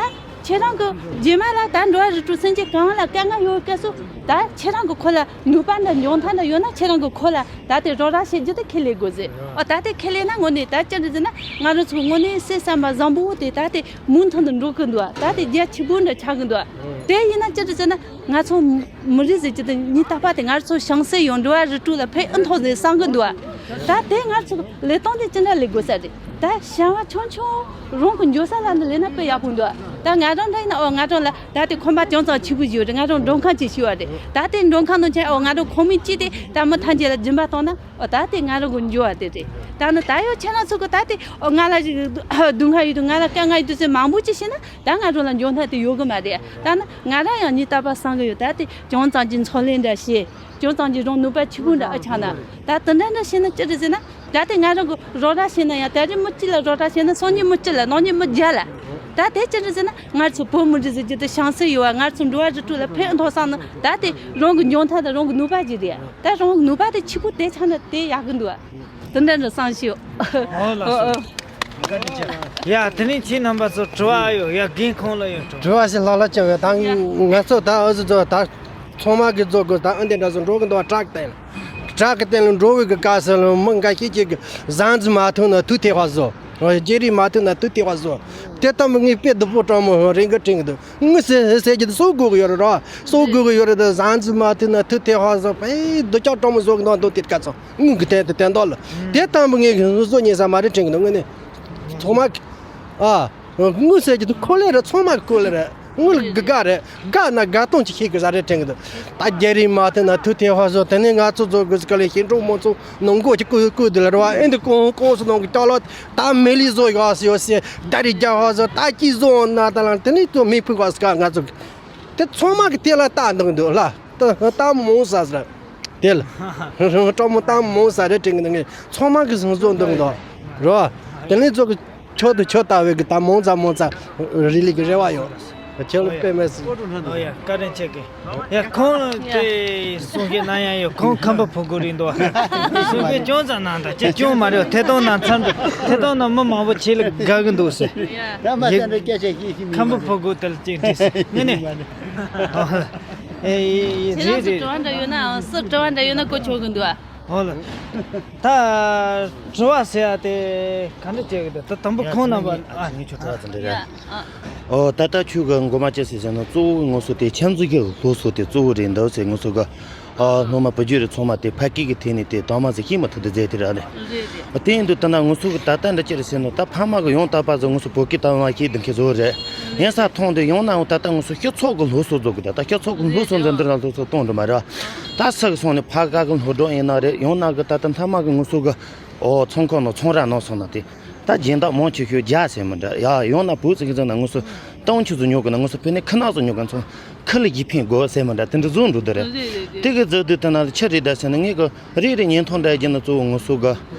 ཁྱེད་རང་གིས་རྗེས་མ་ལ་ད་འགྲོ་བ་རིགས་དྲུག་སེམས་ཅན་གང་ལ་དཀའ་ངལ་ཡོད་སྐབས་སུ་ད་ཁྱེད་རང་གིས་ཁོ་ལ་ནུས་པ་འདྲ་འཇོན་ཐང་འདྲ་ཡོད་ན་ཁྱེད་རང་གིས་ཁོ་ལ་ད་དེ་རོགས་རམ་བྱེད་རྒྱུ་དེ་ཁས་ལེན་དགོས་ཟེར། ཨོ་ད་དེ་ཁས་ལེན་ན་དངོས་གནས་ད་ཅི་འདྲ་ཟེར་ན་ང་རང་ཚོ་དངོས་གནས་སེམས་བསམ་པ་བཟང་པོ་དེ་ད་དེ་མུ་མཐུད་དུ་འགྲོ་གི་འདུག། ད་དེ་རྒྱ་ཆེ་པོ་འདྲ་ཆགས་ཀྱི་འདུག། དེ་ཡིན་ན་ཅི་འདྲ་ཟེར་ན་ང་ཚོ་མི་རིགས་ཟེར་གྱི་དེ་ཉིན་རྟག་པ་དེ་ང་ཚོ་བྱང་སེམས་ཡོད། འགྲོ་བ་རིགས་དྲུག་ལ་ཕན་ཨེ་ཐོགས་ཟེར་བསམ་གི་འདུག། ད་དེ་ང་ཚོ་ལས་སྟངས་དེ་ཅི་འདྲ་ལས་དགོས་ས་རེད། ད་བྱ་བ་ཆུང་ཆུང་རང་གི་འགྱོ་ས་ལ་འདི་ལས་ན་དཔེ་ཡག་པོ་འདུག། ད་ང་རང་འདྲ་ཡིན་ན་ཨོ་ང་རང་ལ་ད་དེ་ཁང་པ་ཅུང་ཙམ་ཆེ་པོ་ཞིག་ཡོད་རེད། ང་རང་མགྲོན་ཁང་ཅིག་ཞིག་ཡོད་རེད། ད་དེ་མགྲོན་ཁང་ནང་ཆ་ཨོ་ང་རང་ཁང་མིག་གཅིག་དེ་ད་མི་ཐམས་ཅད་ལ་སྦྱིན་པ་བཏང་ན། ཨོ་ད་དེ་ང་རང་གི་འགྱོ་བ་དེ་རེད། ད་ནི་ད་ཡོད་ཁྱེད་རང་ཚོ་གི་ད་དེ་ཨོ་ང་ལ་སྡུག་བསྔལ་ཡོད་དུས་ང་ལ་དཀའ་ངལ་ཡོད་དུས་ཟེར་མང་པོ་ཅིག་བྱས་ན་ད་ང་རང་ལ་འགྱོ་ཐབས་དེ་ཡོད་གི་མ་རེད། ད་ནི་ང་རང་ཡང་ཉིན་རྟག་པར་བསམ་གི་ཡོད། ད་དེ་ཅུང་ཙམ་གྱི་ཚོང་ལས་འདྲ་བྱེད། ཅུང་ཙམ་གྱི་རང་ནུས་པ་ཆེ་པོ་འདྲ་ཨ་ཆགས་ན། ད་དེ་འདྲ་འདྲ་བྱས་ན་ཅི་རེད་ཟེར་ན། ད་དེ་ང་རང་གི་རོགས་རམ་བྱས་ན་ཡང་ད་རེས་མི་གཅིག་ལ་རོགས་རམ་བྱས་ན་སང་ཉིན་མི་གཅིག་ལ། གནངས་ཉིན་མི་བརྒྱ་ལ། ད་དེ་ཅི་རེད་ཟེར་ན་ང་ཚོ་བོད་མི་རིགས་ཟེར་རྒྱུ་དེ་བྱང་སེམས་ཡོད་པ། ང་ཚོ་འགྲོ་བ་རིགས་དྲུག་ལ་ཕན་ཐོགས་བསམ་ན་ད་དེ་རང་གི་འཇོན་ཐང་དང་རང་གི་ནུས་པ་ཅིག་རེད། ད་རང་གི་ནུས་པ་དེ་ཆེ་པོ་དེ་ཆགས་ན་དེ་ཡག་གི་འདུག། དེ་འདྲ་འདྲ་བསམ་ཤེས། ཨོ་ལགས་སོ། ཡ་དེ་ནས་ཁྱེད་རྣམ་པ་ཚོ་དྲི་བ་ཡོད། ཡ་རྒན་ཁོང་ལ་ཡོད་དྲི་བ། དྲི་བ་ཞིག་ལྷག་ལྷག་བྱུང་ཡོད། ད་ང་ཚོ་ད་ཨུ་ཚོ་ཚོ་ད་ཚང་མ་གི་རྫོགས་དགོས། ད་ཨ་འདི་འདྲ་ཚོ་འགྲོ་གི་འདུག་བ། ཊཱག་སྟེང་ལ། ཊཱག་གི་སྟེང་ལ་འགྲོ་བའི་གི་སྐབས་སུ་ལ་མི་འགའ་ཤས་ཀྱིས་གི་ཟངས་ཇི་མ་ཐུག་ན་དུག་ཐེ་བ་བཟོ། རྒྱ་རིགས་མ་ཐུག་ན་དུག་ཐེ་བ་བཟོ། དེ་ལྟ་བུ་ངས་དཔེ་སྡུག་པོ་དྲང་མོ་རེ་འགའ་དྲན་གི་འདུག། ངས་ཟེར་ཟེར་གྱི་འདུག། གསོ་དགོས་གི་ཡོད་རེད་ར། གསོ་དགོས་གི་ཡོད་རེད། ད་ཟངས་ཇི་མ་ཐུག་ན་དུག་ཐེ་བ་བཟོ། དཔེ་སྡུག་ཅག་དྲང་མོ་བཟོ་གི་འདུག། འདུག་དེ་སྐབས་སུ་ངས་གི་དེ་དེ་དེ་འདོག་ལ། དེ་ལྟ་བུ་ངས་གི་བཟོ་ཉན་ས་མ་རེད་དྲན་གི་འདུག། ངས་ནི་ཚང་མ་གི་ཨ། དངུལ་ཟེར་གྱི་འདུག། ཁོ་ལས་རེད། ཚང་མ་གི་ཁོ་ལས་རེད། དངུལ་གི་དགའ་རེད། དགའ་ན་དགའ་སྟོན་ཅིག་ཤེས་གི་ཟ་རེད་དྲན་གི་འདུག། ད་རྒྱ་རིགས་མ་ཐུག་ན་དུག་ཐེ་བ་བཟོ། དེ་ནས་ང་ཚོ་ཚོ་གི་ཟི་ཀ་ལས་ཞིང་འབྲོག་མང་ཚོགས་ནང་སྒོ་ཅིག་བཀོད་བཀོད་དེ་ལ་རེད་བ། ཨེ་འདི་ཀོང་ཀོང་སུ་ནང་གི་ཅ་ལག་ད་མེ་ལི་བཟོ་ཡོད་ཟེར་ཡོད་ཟེར། རྒྱ་རིགས་རྒྱ་བ་བཟོ། ད་ཅི་བཟོ་ན་ད་ལ་དེ་ནས་ཚོ་མི་ཕུག་བ་ཟི་ཀ་ང་ཚོ་གི་དེ་ཚང་མ་གི་དེ་ལ་ལྟ་འདུག་འདུག་ལ། ད་ད་མོང་ས་ཟེར། དེ་ལ་སྤྲང་མོ་ད་མོང་ས་རེད་དྲན་གི་འདུག། ངས་ཚང་མ་གི་བཟོ་འདུག་འདུག་རོ། དེ་ནས་ཚོ་གི་ཁྱོད་དུ་ཁྱོད་ལྟ་བའི་གི་ད་མོང་ཙམ་མོང་ཙམ་རི་ལི་གི་རེ་བ་ཡོད། ཁྱོད་ལ་དཔེ་མེད་སི། ཨོ་ཡ། བཀའ་དྲིན་ཆེ་གི། ཡ་ཁོང་དེ་གསུང་བཤད་གནང་ཡ་ཡོད། ཁོང་ཁམས་པ་ཕོ་རྒོད་རེད་འདུག། གསུང་བཤད་ཅུང་ཙམ་གནང་དང་། ཅི་ཅུང་མ་རེད། ཐད་གཏོང་ནང་ཚར་འདུག། ཐད་གཏོང་ནང་མི་མང་པོ་ཁྱེད་ལ་དགའ་གི་འདུག་ཟེར། ད་མ་ཡ་ཚད་འདྲ་སྐད་ཆ་ཤེས་ཤེས་མི་ཁམས་པ་ཕོ་རྒོད་དེ་ལ་ཅིག་འདྲི་ཟེར། ངས་ནི། ཨེ་ཡེ་ཁྱེད་རང་ཚོ་རེད་རེད། དྲི་བ་འདྲ་ཡོད་ན་ཨང་། སུ་དྲི་བ་འདྲ་ཡོད་ན་གོ་ཆོག་གི་འདུག་ཨ། ཨོ་ལ། ད་དྲི་བ་ཟེར་ཡ་དེ་ག་འདྲ་བྱེད་གི་འདུག། ད་དང་པོ་ཁོང་རྣམ་པ་ཨ། ངས་ཁྱོད་དྲི་བ་ཙམ་འདྲི་ར། ཨ། ཨོ་ད་ལྟ་ཁྱོད་གི་མགོ་མ་ཅི་ཟེར་ཟེར་ན་གཙོ་བོ་ངོ་སོ་དེ་ཁྱེད་ཚོ་གི་སློབ་གསོ་དེ་གཙོ་བོ་རེད་འདུག་ཟེར། ངོ་སོ་གི་ ཨ་སྔོན་མ་བུ་རྒྱུད་རེ་ཚང་མ་དེ་ཕ་སྐད་ཀྱི་ཐད་ནས་དེ་དང་མ་ཟིག་ཤེས་མ་ཐུབ་དུ་མཛད་དེ་ར་ནི། རེད་རེད། དེ་ཡིན་དུས་ད་ན་ང་ཚོ་གི་ད་ལྟ་འདྲ་ཅི་རེད་ཟེར་ན། ད་ཕ་མ་གི་ཡང་དག་པ་ཟིག་ང་ཚོ་བོད་སྐད་ལྟ་བ་ཤེས་དུ་མཁན་བཟོ་རེད། ཡིན་ས་མཐོང་དུས་ཡང་ན་ད་ལྟ་ང་ཚོ་སྤྱི་ཚོགས་གི་སློབ་གསོ་བཟོ་གི། ད་ལྟ་སྤྱི་ཚོགས་གི་སློབ་གསོ་འཛིན་འདིར་ལ་སློབ་གསོ་གཏོང་འགྲོ་མ་རེད། ད་ས་གི་སོང་ནས་ཕ་ག་གི་སློབ་གྲོགས་ཡིན་ན་རེད། ཡང་ན་གི་ད་ལྟ་མཐའ་མ་གི་ང་ཚོ་གི་ཨོ་ཚོང་ཁང་ནང་ཚོང་ར་ནང་སོང་ན་དེ། ད་སྦྱིན་བདག་མང་ཆེ་ཤོས་རྒྱ་ཟེར་མི་འདྲ་ཡ། ཡང་ན་བོད་ཟེར་གི་ཟེར་ན་ང་ཚོ་སྟོང་ཆུ་ཚོད་ཉོ་གི་ན་ང་ཚོ་ཕི་ནས་ཁི་ནག་ཚོ་ཉོ་གི་ཚོ་ཁི་ལ་ཡིད་ཕན་དགོས་ཟེར་མི་འདྲ་དེ་འདྲ་བཟོ་འགྲོ་དེ་རེད། རེད་རེད། དེ་གི་བཟོ་དུས་དེ་ན་ཆི་རེད་ད་ཟེར་ན། ངས་གི་རེ་རེ་ཉན་ཐོང་འདྲ་རྒྱུ་ན་གཙོ་བོ་ང་ཚོ་གི་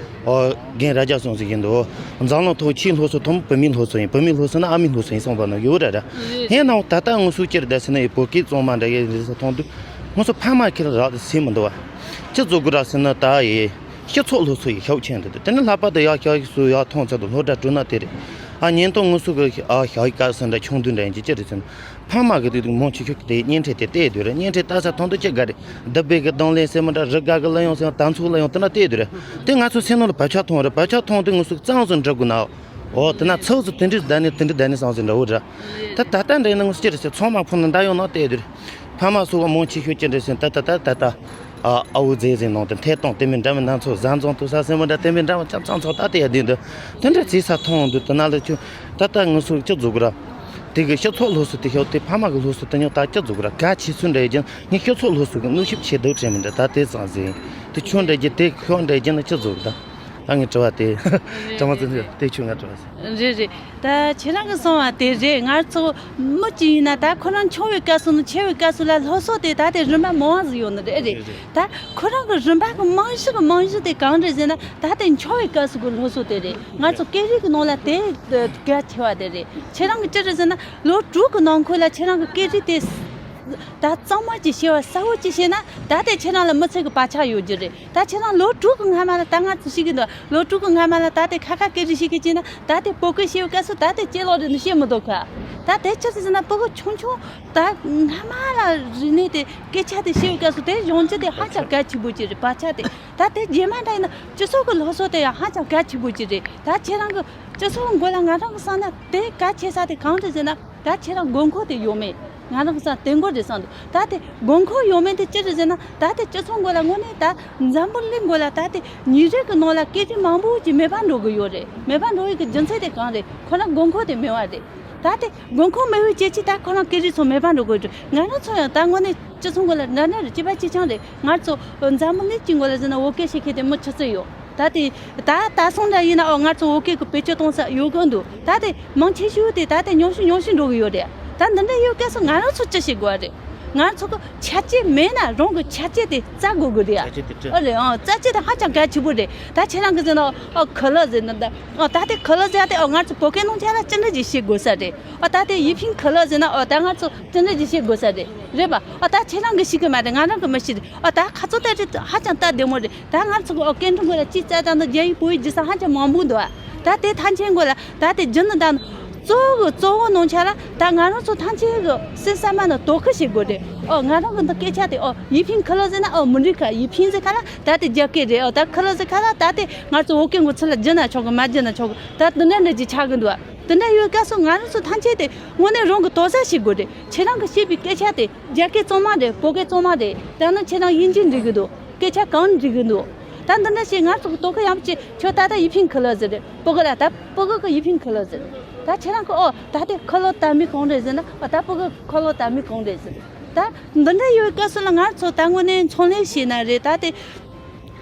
ཨོ་རྒན་ར་རྒྱ་སོང་ཟེར་གི་འདུག་འཛམ་གླིང་ཐོག་ཆེས་སློབ་གསོ་ཐོབ་བུད་མེད་སློབ་གསོ་ཡིན། བུད་མེད་སློབ་གསོ་ན་ཨ་མའི་སློབ་གསོ་ཡིན་གསུངས་པ་ན་ཡོད་ར་ར། རེད། ཡིན་ནའང་ད་ལྟ་ང་ཚོ་ཅི་རེད་ད་ཟེར་ན་ཡི་བོད་སྐད་གཙང་མ་འདྲ་ཡི་རེད་ཟེར་མཐོང་དུས་ང་ཚོ་ཕ་མ་ཁྱེད་རག་ཟེར་མི་འདུག་བ། ཅི་བཟོ་དགོས་ར་ཟེར་ན་ད་ཡི། སྤྱི་ཚོགས་སློབ་གསོ་ཡི་ཤུགས་ཆེན་རེད། དེ་ནི་ལྷག་པར་དུ་ཡག་ཤག་ཤིག་སུ་ཡག་མཐོང་ཚད་དུ་སློབ་གྲྭ་བསྐྲུན་ན་དེ་རེད། ཨ་ཉིན་ཐོ་ངོ་སུ་གི་ཨ་ཤག་ཡི་སྐབས་སུ་འདྲ་ཆུང་དུས་འདྲ་ཡིན་གྱི་ཅི་རེད་ཟེར་ན། ཕ་མ་གི་དུས་དུ་མང་ཆེ་ཤོས་ཀྱི་དེ་བརྙན་འཕྲིན་དེ་བལྟས་སྡོད་རེད། བརྙན་འཕྲིན་ལྟ་ས་མཐོང་དུས་ཅི་དགའ་རེད། སྡུག་པའི་གི་གདོང་ལེན་ཟེར་མི་འདྲ། རི་དགའ་གི་གླུ་དབྱངས་ཟེར་མི་དང་ཚོགས་གླུ་དབྱངས་དེ་འདྲ་བལྟས་སྡོད་རེད། དེ་ང་ཚོ་སེམས་ནང་ལ་བག་ཆགས་ཐོན་རེད། བག་ཆགས་ཐོན་དུས་ངོ་སུ་གཙང་བཟོ་འདྲ་དགོས་ན། འོ་དེ་ན་ཚོགས་སུ་དེ་འདྲའི་བསྡད་ནས་དེ་འདྲའི་བསྡད་ནས་བསམ་ཟིན་འདྲ་བོ་རེད། ད་ད་ལྟ་འདྲ་ཡིན་ན་ངོ་སུ་ཅི་རེད་ཟེར་ཚང་མ་ཕུང་ནས་འདྲ་ཡོང་ན་བལྟས་སྡོད་རེད། ཕ་མ་སོགས་པ་མང་ཆེ་ཤོས་ཅི་འདྲ་ཟེར་ད་ད་ད་ད་ད། ཨ་ཨ་འུ་ཟེ་ཟེ་ནང་དུ་འཐད་གཏོང་དེ་མིན་འདྲ་མིན་སྣ་ཚོགས་བཟའ་འཛོམས་དུ་ས་སེ་མོ་འདྲ་དེ་མིན་འདྲ་མིན་ཅང་ཚང་ཚོགས་ད་དེ་ཡ་དེ་འདུག་དེ་འདྲ་བྱེད་ས་མཐོང་འདུག་དེ་ན་ལ་ཁྱོད་ད་ལྟ་ངུ་སུ་ཅི་བཟོ་གི་ར། དེ་གི་སྤྱི་ཚོགས་སློབ་གསོ་དེ་ཤོག་དེ་ཕ་མ་གི་སློབ་གསོ་དེ་ཉོག་ད་ཅི་བཟོ་གི་ར། གལ་ཆེ་ཤོས་འདྲ་ཡོད་ཀྱང་ངས་སྤྱི་ཚོགས་སློབ་གསོ་གི་མངོན་ཤུགས་ཆེ་འདུག་དྲན་མི་འདྲ་ད་དེ་ཙང་ཟེ། དེ་ཁྱོད་འདྲ་རྒྱུ་དེ་ཁྱོད་འདྲ་རྒྱུ་ན་ཅི་བཟོ་གི་ད། ད་ངས་དྲི་བ་དེ། དྲི་བ་ཙི་ཙི་དེ་ཁྱོད་ང་དྲི་བ་ཟེ། རེད་རེད། ད་ཁྱེད་རང་གིས་གསུངས་པ་དེ་རེད། ང་ཚོ་མི་གཅིག་ཡིན་ན་ད་ཁོ་རང་ཆུང་བའི་སྐབས་སུ་ནས་ཆེ་བའི་སྐབས་སུ་ལ་སློབ་གསོ་དེ་ད་དེ་རིམ་པ་མང་བ་ཟིག་ཡོད་ནི་རེད། རེད་རེད། ད་ཁོ་རང་གི་རིམ་པ་གི་རྨང་གཞི་གི་རྨང་གཞི་དེ་གང་རེད་ཟེར་ན། ད་དེ་ཆུང་བའི་སྐབས་སུ་གི་སློབ་གསོ་དེ་རེད། ང་ཚོ་སྐད་རིགས་ཀྱི་ནང་ལ་དེ་གལ་ཆེ་བ་དེ་རེད། ཁྱེད་རང་གི་ཅི་རེད་ཟེར་ན་ལོ་དྲུག་གི་ནང་འཁོད་ལ་ཁྱེད་རང་གི་སྐད་རིགས་དེ་ད་གཙང་མ་ཅིག་ཤེས་པ་གསལ་བོ་ཅིག་ཤེས་ན། ད་དེ་ཁྱེད་རང་ལ་མི་ཚེ་གི་བག་ཆགས་ཡོད་རྒྱུ་རེད། ད་ཁྱེད་རང་ལོ་དྲུག་གི་སྔ་མ་ལ་ད་ང་ཚོ་ཤེས་ཀྱི་འདུག་ལོ་དྲུག་གི་སྔ་མ་ལ་ད་དེ་ཁ་ཁ་སྐད་རིགས་ཤེས་ཀྱི་ཅིག་ན། ད་དེ་བོད་སྐད་ཤེས་པའི་སྐབས་སུ་ད་དེ་ཅི་ལོག་རེད་ནི་ཤེས་མི་འདུག་ག་ད་དེ་ཅི་རེད་ཟེར་ན་ཕྲུ་གུ་ཆུང་ཆུང་ད་སྔ་མ་ལ་རིག་གནས་དེ་སྐད་ཆ་དེ་ཤེས་པའི་སྐབས་སུ་དེ་སྦྱོང་རྒྱུ་དེ་ཧ་ཅང་གལ་ཆེན་པོ་ཅིག་རེད། བག་ཆགས་དེ་ད་དེ་རྗེས་མ་འདྲ་ཡིན་ན་སྤྱི་ཚོགས་ཀྱི་སློབ་གསོ་དེ་ཡང་ཧ་ཅང་གལ་ཆེན་པོ་ཅིག་རེད། ད་ཁྱེད་རང་གི་སྤྱི་ཚོགས་མགོ་ལ་ང་རང་གི་བསམ་ན་དེ་གལ་ཆེ་ས་དེ་གང་རེད་ཟེར་ན། ད་ཁྱེད་རང་དགོས་མཁོ་དེ་ཡོད་མེད། ང་རང་གི་བསམ་དེ་མགོ་རེད་བསམ་འདུག་ད་དེ་དགོས་མཁོ་ཡོད་མེད་དེ་ཅི་རེད་ཟེར་ན། ད་དེ་སྤྱི་ཚོགས་མགོ་ལ་དངོས་གནས་ད་འཛམ་བུ་གླིང་མགོ་ལ་ད་དེ་ཉིན་རེ་གི་ནང་ལ་སྐད་རིགས་མང་པོ་ཅིག་མེད་པ་འགྲོ་གི་ཡོད་རེད། མེད་པ་འགྲོ་ཡི་གི་རྒྱུ་མཚན་དེ་གང་རེད། ཁོ་རང་དགོས་མཁོ་དེ་མེད་པ་རེད། ད་དེ་དགོས་མཁོ་མེད་པའི་རྐྱེན་གྱིས་ད་ཁོ་རང་སྐད་རིགས་ཚོ་མེད་པ་འགྲོ་གི་ཡོད་རེད། ང་རང་ཚོ་ཡང་ད་དངོས་གནས་སྤྱི་ཚོགས་མགོ་ལ་འདྲ་འདྲ་རེད། གཅིག་པ་གཅིག་རྐྱང་རེད། ང་ཚོ་འཛམ་བུ་གླིང་གི་མགོ་ལ་ཟེར་ན་བོད་སྐད་ཤེས་མཁན་དེ་མི་ཆི་ཙམ་ཡོད། ད་དེ་ད་ད་སོང་འདྲ་ཡིན་ན་ཨོ་ང་ཚོ་བོད་སྐད་ཀྱི་བེད་སྤྱོད་གཏོང་ས་ཡོད་གི་འདུག་ད་དེ་མང་ཆེ་ཤོས་དེ་ད་དེ་ཉུང་ཤོས་ཉུང་ཤོས་འགྲོ་གི་ཡོད་རེད། ད་འདི་འདྲ་ཡོད་སྐབས་སུ་ང་རང་ཚོ་ཅི་བྱེད་དགོས་རེད། ང་ཚོ་གི་ཆ་རྐྱེན་མེད་ན་རང་གི་ཆ་རྐྱེན་དེ་བཙལ་དགོས་གི་རེད། ཆ་རྐྱེན་དེ་བྲི། ཨོ་རེད། ཨོ་བཙལ་རྒྱུ་དེ་ཧ་ཅང་གལ་ཆེན་པོ་རེད། ད་ཁྱེད་རང་གི་ཟེར་ན་ཨོ་ཁི་ལི་ཟེར་ན་ད་ཨོ་ད་དེ་ཁི་ལི་ཟེར་ཡ་དེ་ཨོ་ང་ཚོ་བོད་སྐད་ནང་ཆ་ལ་ཅི་འདྲ་ཅིག་ཤེས་དགོས་ས་རེད། ཨོ་ད་དེ་ཡིད་ཕན་ཁི་ལི་ཟེར་ན་ཨོ་ད་ང་ཚོ་དེ་འདྲ་ཅིག་ཤེས་དགོས་ས་རེད། རེད་པ། ཨོ་ད་ཁྱེད་རང་གིས་ཤེས་གི་མ་རེད། ང་རང་གིས་མི་ཤེས་རེད། ཨོ་ད་ཁ་ཚོ་ལྟ་རེད། ཧ་ཅང་ལྟ་བདེ་མོ་རེད། ད་ང་ཚོ་གི་ཨོ་སྐད་འཕྲིན་སྐོར་ལ་ཅིག་བཙལ་ད་ནི་རྒྱ་ཡིག་བོད་ཡིག་བརྗེ་ས་ཧ་ཅང་མང་པོ་འདུག་ཨ་ད་དེ་ཐམས་ཅད་མགོ་ལ་ད་དེ་རྒྱུ་ནི་ད་ནི་གཙོ་བོ་གི་གཙོ་བོ་ནང་ཆ་ལ་ད་ང་རང་ཚོ་ཐམས་ཅད་གི་སེམས་བསམ་པ་ནི་དོ་ཁུར་བྱེད་དགོས་རེད། ཨོ་ང་རང་གི་འདི་སྐད་ཆ་དེ་ཨོ་ཡིད་ཕན་ཁི་ལི་ཟེར་ན་ཨོ་མི་འགྲིག་ག་ཡིད་ཕན་ཟེར་ཁ་ལ་ད་དེ་རྒྱ་སྐད་རེད། ཨོ་ད་ཁི་ལི་ཟེར་ཁ་ལ་ད་དེ་ང་ཚོ་བོད་སྐད་མགོ་ཚུར་ལ་བསྒྱུར་ན་ཆོག་གི་མ་བསྒྱུར་ན་ཆོག་གི་ད་དེ་འདྲ་འདྲ་ཅིག་ཆགས་གི་འདུག་ཨ། དེ་འདྲ་ཡོད་སྐབས་སུ་ང་རང་ཚོ་ཐམས་ཅད་དེ་དངོས་གནས་རང་གི་དོགས་ཟ་བྱེད་དགོས་རེད། ཁྱེད་རང་གི་བཤད་པའི་སྐད་ཆ་དེ་རྒྱ་སྐད་གཙང་མ་རེད། བོད་སྐད་གཙང་མ་རེད། ད་ནི་ཁྱེད་རང་དབྱིན་ཇི་འགྲིག་གི་འདུག་སྐད་ཆ་གང་འགྲིག་གི་འདུག་ད་འདི་འདྲ་བྱས་ང་ཚོ་གི་དོ་ཁུར་ཡག་པོ་བྱེད། ཁྱོད་ད་ལྟ་ཡིད་ཕན་ཁི་ལི་ཟེར་རེད། ཕྲུ་གུ་ལ་ད་ཕྲུ་གུ་གི་ཡིད་ཕན་ཁི་ལི་ཟེར། ད་ཁྱེད་རང་གི་ཨོ་ད་དེ་ཁི་ལི་དར་མིང་གང་རེད་ཟེར་ན་ཨོ་ད་ཕྲུ་གུ་ཁི་ལི་དར་མིང་གང་རེད་ཟེར། ད་འདི་འདྲ་ཡོད་སྐབས་སུ་ལ་ང་ཚོ་ད་དངོས་གནས་ཚོང་ལས་བྱས་ན་རེད། ད་དེ་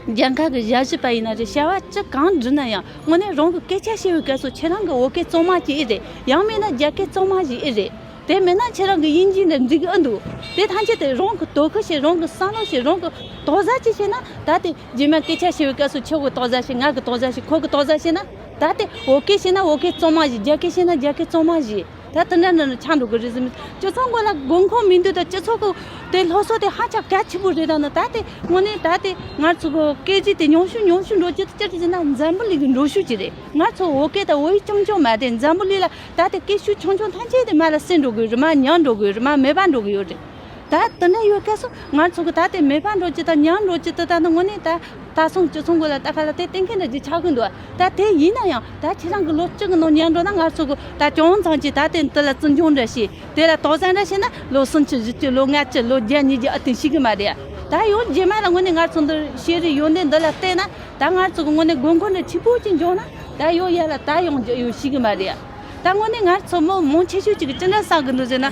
རྒྱལ་ཁབ་ཀྱི་ཞབས་ཞུ་པ་ཡིན་ན་རེད། བྱ་བ་ཅི་གང་བསྒྲུབས་ན་ཡང་དངོས་གནས་རང་གི་སྐད་ཆ་བཤད་པའི་སྐབས་སུ་ཁྱེད་རང་གི་བོད་སྐད་གཙང་མ་ཅིག་ཨེ་རེད། ཡང་མིན་ན་རྒྱ་སྐད་གཙང་མ་ཞིག་ཨེ་རེད། དེ་མིན་ན་ཁྱེད་རང་གི་དབྱིན་ཇི་འདི་འགྲིག་གི་ཨེ་འདུག་དེ་ཐམས་ཅད་དེ་རང་གི་དོ་ཁུར་བྱེད། རང་གི་བསམ་བློ་བྱེད། རང་གི་དོགས་ཟ་ཅིག་བྱེད་ན་ད་དེ་རྗེས་མ་སྐད་ཆ་བཤད་པའི་སྐབས་སུ་ཁྱོད་གི་དོགས་ཟ་བྱེད། ང་གི་དོགས་ཟ་བྱེད། ཁོ་གི་དོགས་ཟ་བྱེད་ན་ད་དེ་བོད་སྐད་བཤད་ན་བོད་སྐད་གཙང་མ་ཞིག་རྒྱ་སྐད་བཤད་ན་རྒྱ་སྐད་གཙང་མ་ཞིག་ད་དེ་འདྲ་འདྲ་ནི་ཆགས་འགྲོ་གི་རེད་ཟེར། སྤྱི་ཚོགས་མགོ་ལ་དགོས་མཁོ་མི་འདུག་ད་སྤྱི་ཚོགས་ཀྱི་དེ་སློབ་གསོ་དེ་ཧ་ཅང་གལ་ཆེན་པོ་རེད། ད་ནི་ད་དེ་དངོས་གནས་ད་དེ་ང་ཚོ་གི་སྐད་རིགས་དེ་ཉུང་ཤོས་ཉུང་ཤོས་འགྲོ་རྒྱུ་དེ་ཅི་རེད་ཟེར་ན་འཛམ་བུ་གླིང་གི་འགྲོ་ཤུགས་ཅིག་རེད། ང་ཚོ་བོད་སྐད་དང་བོད་ཡིག་རྐྱང་རྐྱང་མ་རེད། འཛམ་བུ་གླིང་ལ་ད་དེ་སྐད་ཤུགས་ཆུང་ཆུང་ཐམས་ཅད་དེ་མར་ལ་ཟད་འགྲོ་གི་ཡོད་རེད། མར་ཉམས་འགྲོ་གི་ཡོད་རེད། མར་མེད་པ་འགྲོ་གི་ཡོད་རེད། ད་དེ་འདྲ་ཡོད་སྐབས་སུ་ང་ཚོ་གི་ད་དེ་མེད་པ་འགྲོ་རྒྱུ་དང་ཉམས་འགྲོ་རྒྱུ་དེ་ད་ནི་དངོས་གནས་ད་ད་སོང་སྤྱི་ཚོགས་མགོ་ལ་ལྟ་ཁ་ལ་དེ་གཏན་འཁེལ་འདྲ་ཅིག་ཆགས་ཀྱི་འདུག་ད་དེ་ཡིན་ན་ཡང་ད་ཁྱེད་རང་གི་ལོ་གཅིག་གི་ནང་ཉམས་འགྲོ་ན་ང་ཚོ་གི་ད་ཅུང་ཙམ་ཅིག་ད་དེ་འདི་ལ་བརྩི་འཇོག་འདྲ་བྱས། དེ་ལ་དོགས་ཟ་འདྲ་བྱས་ན་ལོ་སུམ་ཅུ་བཞི་ཅུ་ལོ་ལྔ་བཅུ་ལོ་བརྒྱ་ཉིས་བརྒྱ་ཨ་དེ་ཤི་གི་མ་རེད། ད་ཡང་རྗེས་མ་ལ་དངོས་གནས་ང་ཚོ་འདི་ཤེས་རིག་ཡོན་ཏན་འདི་ལ་བལྟས་ན། ད་ང་ཚོ་གི་དངོས་གནས་དགོས་མཁོ་འདི་ཆེན་པོ་ཅིག་འབྱུང་ན། ད་ཡང་ཡར་ལ་ད་ཡོང་རྒྱུ་ཡོད་ཤེས་གི་མ་རེད། ད་དངོས་གནས་ང་ཚོ་མི་མང་ཆེ་ཤོས་ཅིག་གི་ཅི་འདྲ་བསམ་གི་འདུག་ཟེར་ན།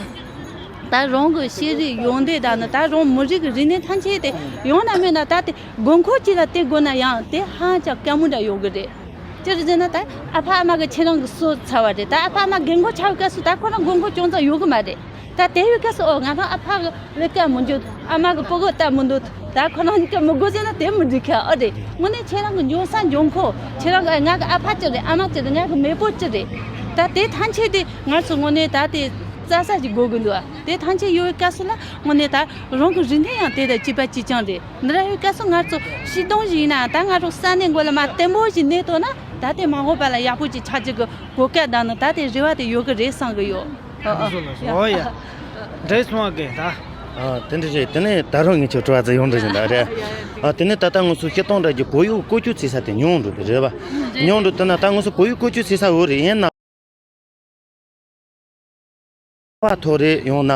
ད་རང་གི་ཤེས་རིག་ཡོན་ཏན་དང་ནི་ད་རང་མི་རིགས་ཀྱི་རིག་གནས་ཐམས་ཅད་དེ་ཡང་ན་མེད་ན། ད་དེ་དགོས་མཁོ་ཅིག་ལ་བལྟས་དགོས་ན་ཡང་དེ་ཧ་ཅང་དཀའ་མོ་འདྲ་ཡོང་གི་རེད། ཅི་རེད་ཟེར་ན། ད་ཨ་ཕ་ཨ་མ་གི་ཁྱེད་རང་གི་སོ་ཚ་བ་རེད། ད་ཨ་ཕ་ཨ་མ་རྒན་གོག་ཆགས་པའི་སྐབས་སུ་ད་ཁོ་རང་དགོས་མཁོ་ཅུང་ཙམ་ཡོད་གི་མ་རེད། ད་དེ་ཡོད་སྐབས་སུ་ཨོ་ང་རང་ཨ་ཕ་གི་ལས་ཀ་མི་འཇུག་ཨ་མ་གི་སྤུ་གུ་ལྟ་མི་འདུག་ད་ཁོ་རང་གཉིས་ཀ་མི་དགོས་ཟེར་ན་དེ་མི་འགྲིག་ག་ཨོ་རེད། དངོས་གནས་ཁྱེད་རང་གི་འབྱུང་ས་འབྱུང་ཁུངས། ཁྱེད་རང་གི་ང་གི་ཨ་ཕ་ཅི་རེད། ཨ་མ་ཅི་རེད། ང་གི་མེས་པོ་ཅི་རེད། ད་དེ་ཐམས་ཅད་དེ་ང་ཚོ་དངོས་གནས་ད་དེ་བཙལ་ས་ཞིག་དགོས་གི་འདུག་དེ་ཐམས་ཅད་ཡོད་པའི་སྐབས་སུ་ལ་དངོས་གནས་ད་རང་གི་རིག་གནས་ཡང་དེ་དང་གཅིག་པ་གཅིག་རྐྱང་རེད། འདི་འདྲ་ཡོད་སྐབས་སུ་ང་ཚོ་སྤྱི་བཏང་ཞིག་ཡིན་ན་ད་ང་རང་ས་གནས་མགོ་ལ་མ་བརྟན་པོ་ཞིག་གནས་ཐུབ་ན། ད་དེ་མ་འོངས་པ་ལ་ཡག་པོ་ཅིག་ཆགས་རྒྱུ་གི་གོ་སྐབས་དང་ནི་ད་དེ་རེ་བ་དེ་ཡོད་གི་རེད་བསམ་གི་ཡོད། ཨ་ཨ། ལགས་སོ་ལགས་སོ། ཡ། ཨོ་ཡ། འདྲེས་སོང་བ་གི་ད། ཨ། དེ་འདྲ་རེད། དེ་ནས་ད་རུང་ངས་ཁྱོད་དྲི་བ་ཙམ་ཡོང་འདྲ་ཞིག་འདུག་རེད། ཨ། དེ་ནས་ད་ལྟ་ང་ཚོ་སྤྱིར་བཏང་འདྲ་གི་བོད་ཡིག་བཀོལ་སྤྱོད་བྱེད་ས་དེ་ཉུང་འགྲོ་གི་རེད་བ། ཉུང་འགྲོ་དེ་ན་ད་ང་ཚོ་བོད་ཡིག་བཀོལ་སྤྱོད་བྱེད་ས་ཡོད་རེད། ཡིན་ན། པ་ཐོག་རེད། ཡང་ན་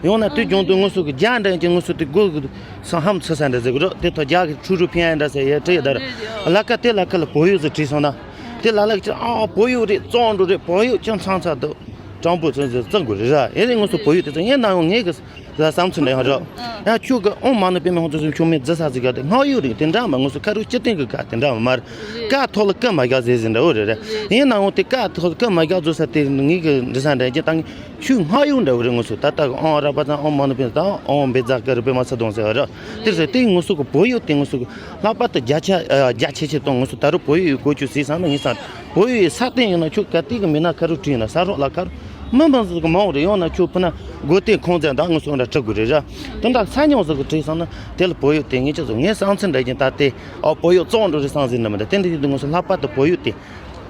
ཡང་ན་དུས་རྒྱུན་དུ་ང་ཚོ་གི་རྒྱ་འདྲ་ཅིག་ང་ཚོ་དེ་དགོས་གི་སང་ཧམ་ཚུ་ས་འདྲ་ཟེར་གི་རོ། དེ་ཐོག་རྒྱ་གི་ཁྲུ་རུ་ཕན་འདྲ་ཟེར་ཡ་བྲིས་ཡ་ད་ར། ལ་ཀ་དེ་ལ་ཀ་ལ་བོད་ཡིག་ཟེར་བྲིས་སོང་ན། དེ་ལ་ལ་ཅིག་ཨ་བོད་ཡིག་རེད། བཙོང་འགྲོ་རེད། བོད་ཡིག་ཅིག་ཚང་ཚ་འདུག་དྲང་པོ་ཚོད་ཚོད་བཙོང་དགོས་རེད་ར། ཨེ་རེད། ང་ཚོ་བོད་ཡིག་དེ་ཚོ་ཡིན་ན་ཡང་ངས་གི་ལ་བསམ་ཚུལ་འདྲ་ཡང་རོ། ཡ་ཁྱོད་གི་ཨོ་མ་ནི་པེ་མ་ཧོང་ཚོ་སུ་ཆུང་མེད་རྫི་ས་ཟིག་ག་དེ་སྔགས་ཡིག་རེད། དེ་འདྲ་མ་ང་ཚོ་ཁ་རུ་སྤྱི་བཏང་གི་ག་དེ་འདྲ་མ་མ་རེད། ཀ་ཐོག་ལ་ཀ་མ་རྒྱག་ཟེར་ཟིན་འདྲ་བོ་རེད་རེད། ཡིན་ན་ཡང་དེ་ཀ་ཐོག་ལ་ཀ་མ་རྒྱག་བཟོ་ས་དེ་ངས་གི་འདྲི་ས་འདྲ་ཅིག་དང་། ཆུ་སྔགས་ཡིག་འདྲ་བོ་རེད། ང་ཚོ་ད་ལྟ་གི་ཨོང་ར་པ་དང་ཨོང་མ་ནི་པེ་དང་ཨོང་བེ་ཛ་ཀ་རི་པེ་མ་ས་དོང་ཟེར་བ་རེད། དེ་ཟེར་དེ་ང་ཚོ་གི་བོད་ཡིག་དེ་ང་ཚོ་གི་ལྷག་པར་དུ་རྒྱ་ཆ་རྒྱ་ཆེ་ཆེ་གཏོང་། ང་ཚོ་ད་རུང་བོད་ཡིག་བཀོལ་སྤྱོད་བྱེད་བསམ་ན་ངས་བསམ། བོད་ཡིག་ས་སྟེང་ཡིན་ན་ཁྱོད་ག་དུས་གི་མི་སྣ་ཁ་རུ་བྲིས་ན་ས་རོགས་ལ་ཁ་རུ་མི་མང་ཟིག་གི་མང་བོ་རེད། ཡང་ན་ཁྱོད་ཕུ་ན་སྒོ་སྟེང་ཁོང་ཚན་དང་ང་ཚོ་འདྲ་བྲི་དགོས་རེད་ར། དེ་འདྲ་ས་ཉུང་ཟིག་གི་བྲིས་བསམ་ན་དེ་ལ་བོད་ཡིག་དེ་ངས་ཅི་བཟོ། ངས་བསམ་ཚུལ་འདྲ་ཅིག་ད་དེ་ཨ་བོད་ཡིག་བཙོང་འགྲོ་རེད་བསམ་ཟིན་ན་མི་འདྲ། དེ་འདྲ་ཡིན་དུས་ང་ཚོ་ལྷག་པར་དུ་བོད་ཡིག་དེ།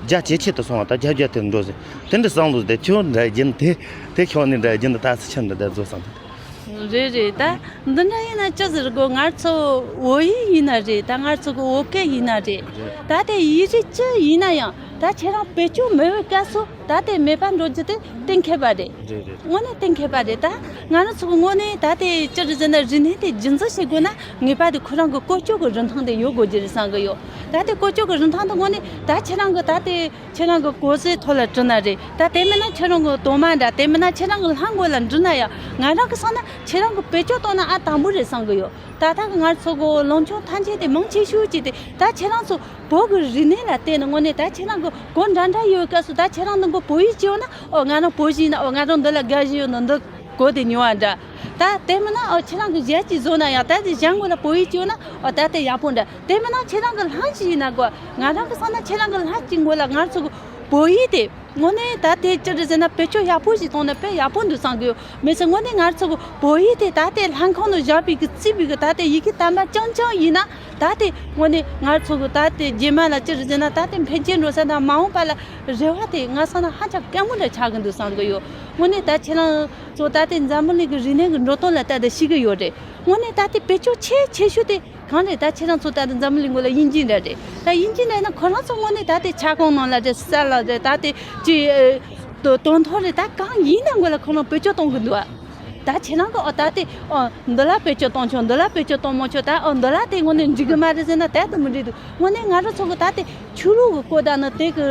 རྒྱ་ཇེ་ཆེ་དུ་སོང་བ་དང་རྒྱ་རྒྱ་དེ་འགྲོ་ཟིན། དེ་འདྲ་བསམ་བློ་དེ་ཁྱོད་འདྲ་ཡིན་དེ། དེ་ཁྱོད་ནི་འདྲ་ཡིན་ད་ས་ཆེན་འདྲ་འདྲ་བཟོ་བསམ་དེ། རེད་རེད། ད་འདི་འདྲ་ཡིན་ན་ཅི་ཟེར་དགོས། ང་ཚོ་བོད་ཡིག་ཡིན་ན་རེད། ད་ང་ཚོ་གི་བོད་སྐད་ཡིན་ན་རེད། ད་དེ་ཡིག་རིགས་ཅི་ཡིན་ན་ཡང་ད་ཁྱེད་རང་བེད་སྤྱོད་མེད་པའི་སྐབས་སུ་ད་དེ་མེད་པ་འགྲོ་རྒྱུ་དེ་གཏན་འཁེལ་བ་རེད། རེད་རེད། དངོས་གནས་གཏན་འཁེལ་བ་རེད། ད་ང་རང་ཚོ་གི་དངོས་གནས་ད་དེ་ཅི་རེད་ཟེར་ན་རིག་གནས་དེ་རྒྱུན་འཛིན་བྱེད་དགོས་ན་ངེས་པར་དུ་ཁོ་རང་གི་བཀོལ་སྤྱོད་ཀྱི་རིན་ཐང་དེ་ཡོད་དགོས་རྒྱུ་རེད་བསམ་གི་ཡོད། ད་དེ་བཀོལ་སྤྱོད་ཀྱི་རིན་ཐང་དེ་དངོས་གནས་ད་ཁྱེད་རང་གི་ད་དེ་ཁྱེད་རང་གི་གོ་སའི་ཐོག་ལ་བྲིས་ན་རེད། ད་དེ་མིན་ན་ཁྱེད་རང་གི་དོན་མ་འདྲ། དེ་མིན་ན་ཁྱེད་རང་གི་ལྷམ་མགོ་ལ་བྲིས་ན་ཡང་ང་རང་གི་བསམ་ན་ཁྱེད་རང་གི་བེད་སྤྱོད་གཏོང་ན་ཨ་དང་པོ་རེད་བསམ་གི་ཡོད། ད་ལྟ་གི་ང་ཚོ་གི་ལམ་ཆུང་ཐམས་ཅད་དེ་མང་ཆེ་ཤོས་ཀྱིས་དེ་ད་ཁྱེད་རང་ཚོ་བོད་ཀྱི་རིག་གནས་ལ་བརྟེན་ནས་དངོས་གནས་ད་ཁྱེད་རང་གི་གོ་འདྲ་འདྲ་ཡོད་སྐབས་སུ་ད་ཁྱེད་རང་འདི་གི་བོད་ཡིག་བྱས་ཡོད་ན། ཨོ་ང་རང་བོད་ཡིག་ཡིན་ན། ཨོ་ང་རང་འདི་ལ་དགའ་ཞིག་ཡོད་ན་འདི་གོ་དེ་ཉོ་བ་འདྲ། ད་དེ་མིན་ན་ཨོ་ཁྱེད་རང་གི་གཞས་ཅིག་བཟོ་ན་ཡང་ད་དེ་གཞས་མགོ་ལ་བོད་ཡིག་ཅིག་ཡོད་ན་ཨོ་ད་དེ་ཡག་པོ་འདྲ། དེ་མིན་ན་ཁྱེད་རང་གི་ལྷམ་ཅིག་ཡིན་ན་གོ། ང་རང་གི་བསམ་ན་ཁྱེད་རང་གི་ལྷམ་ཅིག་མགོ་ལ་ང་ཚོ་གི་བོད་ཡིག་དེ་དངོས་གནས་ད་དེ་ཅི་རེད་ཟེར་ན་བེད་སྤྱོད་ཡག་པོ་ཞིག་བཏང་ན་དཔེ་ཡག་པོ་འདུག་བསམ་གི་ཡོད། མི་ཚེ་དངོས་གནས་ང་ཚོ་གི་བོད་ཡིག་དེ་ད་དེ་ལྷམ་ཁང་ནང་བཞག་པའི་གི་བརྩིས་པའི་གི་ད་དེ་ཡི་གེ་དམ་པ་རྐྱང་རྐྱང་ཡིན་ན། ད་དེ་དངོས་གནས་ང་ཚོ་གི་ད་དེ་རྗེས་མ་ལ་ཅི་རེད་ཟེར་ན་ད་དེ་འཕེལ་རྒྱས་འགྲོ་ས་དང་མ་འོངས་པ་ལ་རེ་བ་དེ་ང་བསམ་ན་ཧ་ཅང་དཀའ་མོ་འདྲ་ཆགས་གི་འདུག་བསམ་གི་ཡོད། དངོས་གནས་ད་ཁྱེད་རང་ཚོ་ད་དེ་འཛམ་བུ་གླིང་གི་རིག་གནས་ཀྱི་འགྲོ་སྟངས་ལ་ལྟ་དེ་ཤེས་གི་ཡོད་རེད། དངོས་གནས་ད་དེ་བེད་སྤྱོད་ཆེས་ཆེ་ཤོས་དེ་གང་རེད། ད་ཁྱེད་རང་ཚོ་ད་དེ་འཛམ་བུ་གླིང་ངོས་ལ་དབྱིན་ཇི་འདྲ་རེད། ད་དབྱིན་ཇི་འདྲ་ཡིན་ན་ཁོ་རང་ཚོ་དངོས་གནས་ད་དེ་ཁྱབ་ཁོངས་ནང་ལ་རེད། ས་ལ་རེད། ད་དེ་ཅི་དོ་དོན་ཐོག་རེད། ད་གང་ཡིན་ན་ངོས་ལ་ཁོ་རང་བེད་སྤྱོད་གཏོང་གི་འདུག་ཨ། ད་ཁྱེད་རང་གི་ཨོ་ད་དེ་ཨོ་འདི་ལ་བེད་སྤྱོད་གཏོང་ཆོག་འདི་ལ་བེད་སྤྱོད་གཏོང་མ་ཆོག་ད་ཨོ་འདི་ལ་དེ་དངོས་གནས་འགྲིག་གི་མ་རེད་ཟེར་ན་ད་དེ་མི་འགྲིག་འདུག་དངོས་གནས་ང་རང་ཚོ་གི་ད་དེ་ཆོས་ལུགས་ཀྱི་སྐོར་ད་ནི་དེ་གི་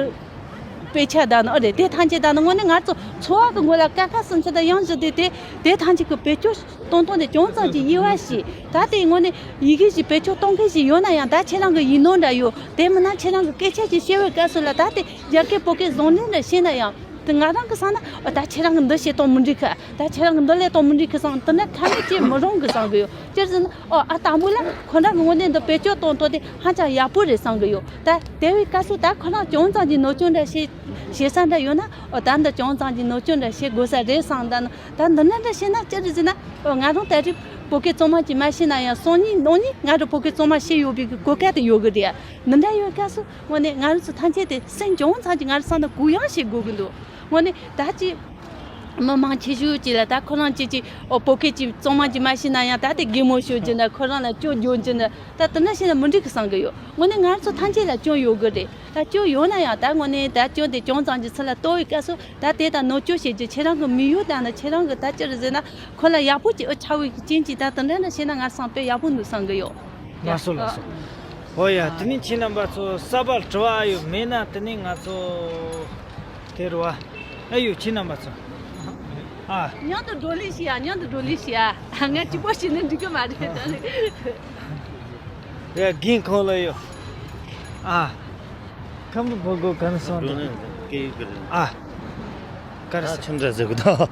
དཔེ་ཆ་ད་ནི་ཨོ་རེད། དེ་ཐམས་ཅད་ད་ནི་དངོས་གནས་ང་ཚོ་འཚོ་བ་གི་ངོས་ལ་ཀ་ཁ་སུམ་ཅུ་དང་ཡང་བཞི་དེ་དེ་དེ་ཐམས་ཅད་གི་བེད་སྤྱོད་གཏོང་སྟངས་དེ་ཅུང་ཙམ་གྱི་དབྱེ་བ་ཞིག་ད་དེ་དངོས་གནས་ཡི་གེ་ཞིག་བེད་སྤྱོད་གཏོང་མཁན་ཞིག་ཡོད་ན་ཡང་། ད་ཁྱེད་རང་གི་ཡིག་ནོར་འདྲ་ཡོད། དེ་མིན་ན་ཁྱེད་རང་གི་སྐད་ཆ་ཞིག་བཤད་པའི་སྐབས་སུ་ལ་ད་དེ་རྒྱ་སྐད་བོད་སྐད་ཟུང་འབྲེལ་འདྲ་བཤད་ན་ཡང་། དེ་ང་རང་གི་བསམ་ན་ཨོ་ད་ཁྱེད་རང་གི་འདི་བཤད་སྟངས་མི་འགྲིག་གི། ད་ཁྱེད་རང་གི་འདི་ལས་སྟངས་མི་འགྲིག་གི་བསམ། དེ་འདྲ་ཁ་མིག་ཅིག་མི་རུང་གི་བསམ་གི་ཡོད། ཅི་ཟེར་ན་ཨོ་ཨ་དང་པོ་ལ་ཁོ་རང་གི་དངོས་གནས་འདི་བེད་སྤྱོད་གཏོང་སྟངས་དེ་ཧ་ཅང་ཡག་པོ་རེད་བསམ་གི་ཡོད། ད་དེ་བའི་སྐབས་སུ་ད་ཁོ་རང་ཅུང་ཙམ་གྱི་ནོར་སྐྱོན་འདྲ་བྱེད་བྱེད་ས་འདྲ་ཡོད་ན། ཨོ་ད་འདི་ཅུང་ཙམ་གྱི་ནོར་སྐྱོན་འདྲ་བྱེད་དགོས་ས་རེད་བསམ། ད་ནི་ད་འདི་འདྲ་འདྲ་བྱེད་ན་ཅི་རེད་ཟེར་ན། ཨོ་ང་རང་ད་རེས་བོད་སྐད་གཙང་མ་ཅིག་མ་ཤེས་ན་ཡང་སང་ཉིན་གནངས་ཉིན་ང་རང་བོད་སྐད་གཙང་མ་ཤེས་ཡོད་པའི་གི་གོ་སྐབས་དེ་ཡོད་གི་རེད། འདི་འདྲ་ཡོད་སྐབས་སུ་དངོས་གནས་ང་རང་ཚོ་ཐམས་ཅད་དེ་སེམས་ཅུང་ཙམ་གྱི་ང་རང་བསམ་ན་གུ་ཡངས་བྱེད་དགོས་གི་འདུག་དངོས་གནས་ད་ཅི་ མི་མང་ཆེ་ཤོས་ཀྱིས་ལ་ད་ཁོ་རང་ཅིག་ཅིག་ཨོ་བོད་སྐད་ཅིག་གཙང་མ་ཅིག་མ་ཤེས་ན་ཡང་ད་དེ་གད་མོ་ཤོར་རྒྱུ་འདྲ། ཁོ་རང་ལ་སྐྱོན་བརྗོད་རྒྱུ་འདྲ། ད་དེ་འདྲ་བྱས་ན་མི་འགྲིག་གི་བསམ་གི་ཡོད། དངོས་གནས་ང་ཚོ་ཐམས་ཅད་ལ་སྐྱོན་ཡོད་གི་རེད། ད་སྐྱོན་ཡོད་ན་ཡང་ད་དངོས་གནས་ད་སྐྱོན་དེ་ཅུང་ཙམ་གྱི་ཚུལ་ལ་གཏོར་བའི་སྐབས་སུ་ད་དེ་ད་ནོར་སྐྱོན་བྱེད་རྒྱུ་ཁྱེད་རང་གི་མི་ཡུལ་དང་ནི་ཁྱེད་རང་གི་ད་ཅི་རེད་ཟེར་ན་ཁོ་ལ་ཡག་པོ་ཅིག་ཨུ་ཆ་བའི་རྐྱེན་གྱིས་ད་དེ་འདྲ་འདྲ་བྱས་ན་ང་བསམ་དཔེ་ཡག་པོ་འདུག་བསམ་གི་ཡོད། ལགས་སོ་ལགས་སོ། ཨོ་ཡ། དེ་ནས་ཁྱེད་རྣམ་པ་ཚོ་གསར་པ་དྲི་བ་ཡོད་མེད་ན། དེ་ནས་ང་ཚོ་དེ་རུ་བ། ཨ་ཡོད། ཁྱེད་རྣམ་པ་ཚོ། ཨ། མཉམ་དུ་བགྲོ་གླེང་བྱེད་ཡ། མཉམ་དུ་བགྲོ་གླེང་བྱེད་ཡ། ང་གཅིག་པོ་བྱས་ན་འགྲིག་གི་མ་རེད་ད། ཡ་རྒན་གང་ལ་ཡོད། ཨ། ཁམས་བུ་གོ་ག་ནས་སོང་དེ། ཨ། ག་རེ་ཟེར། ཆུ་འདྲ་ཟེར་གི་ད།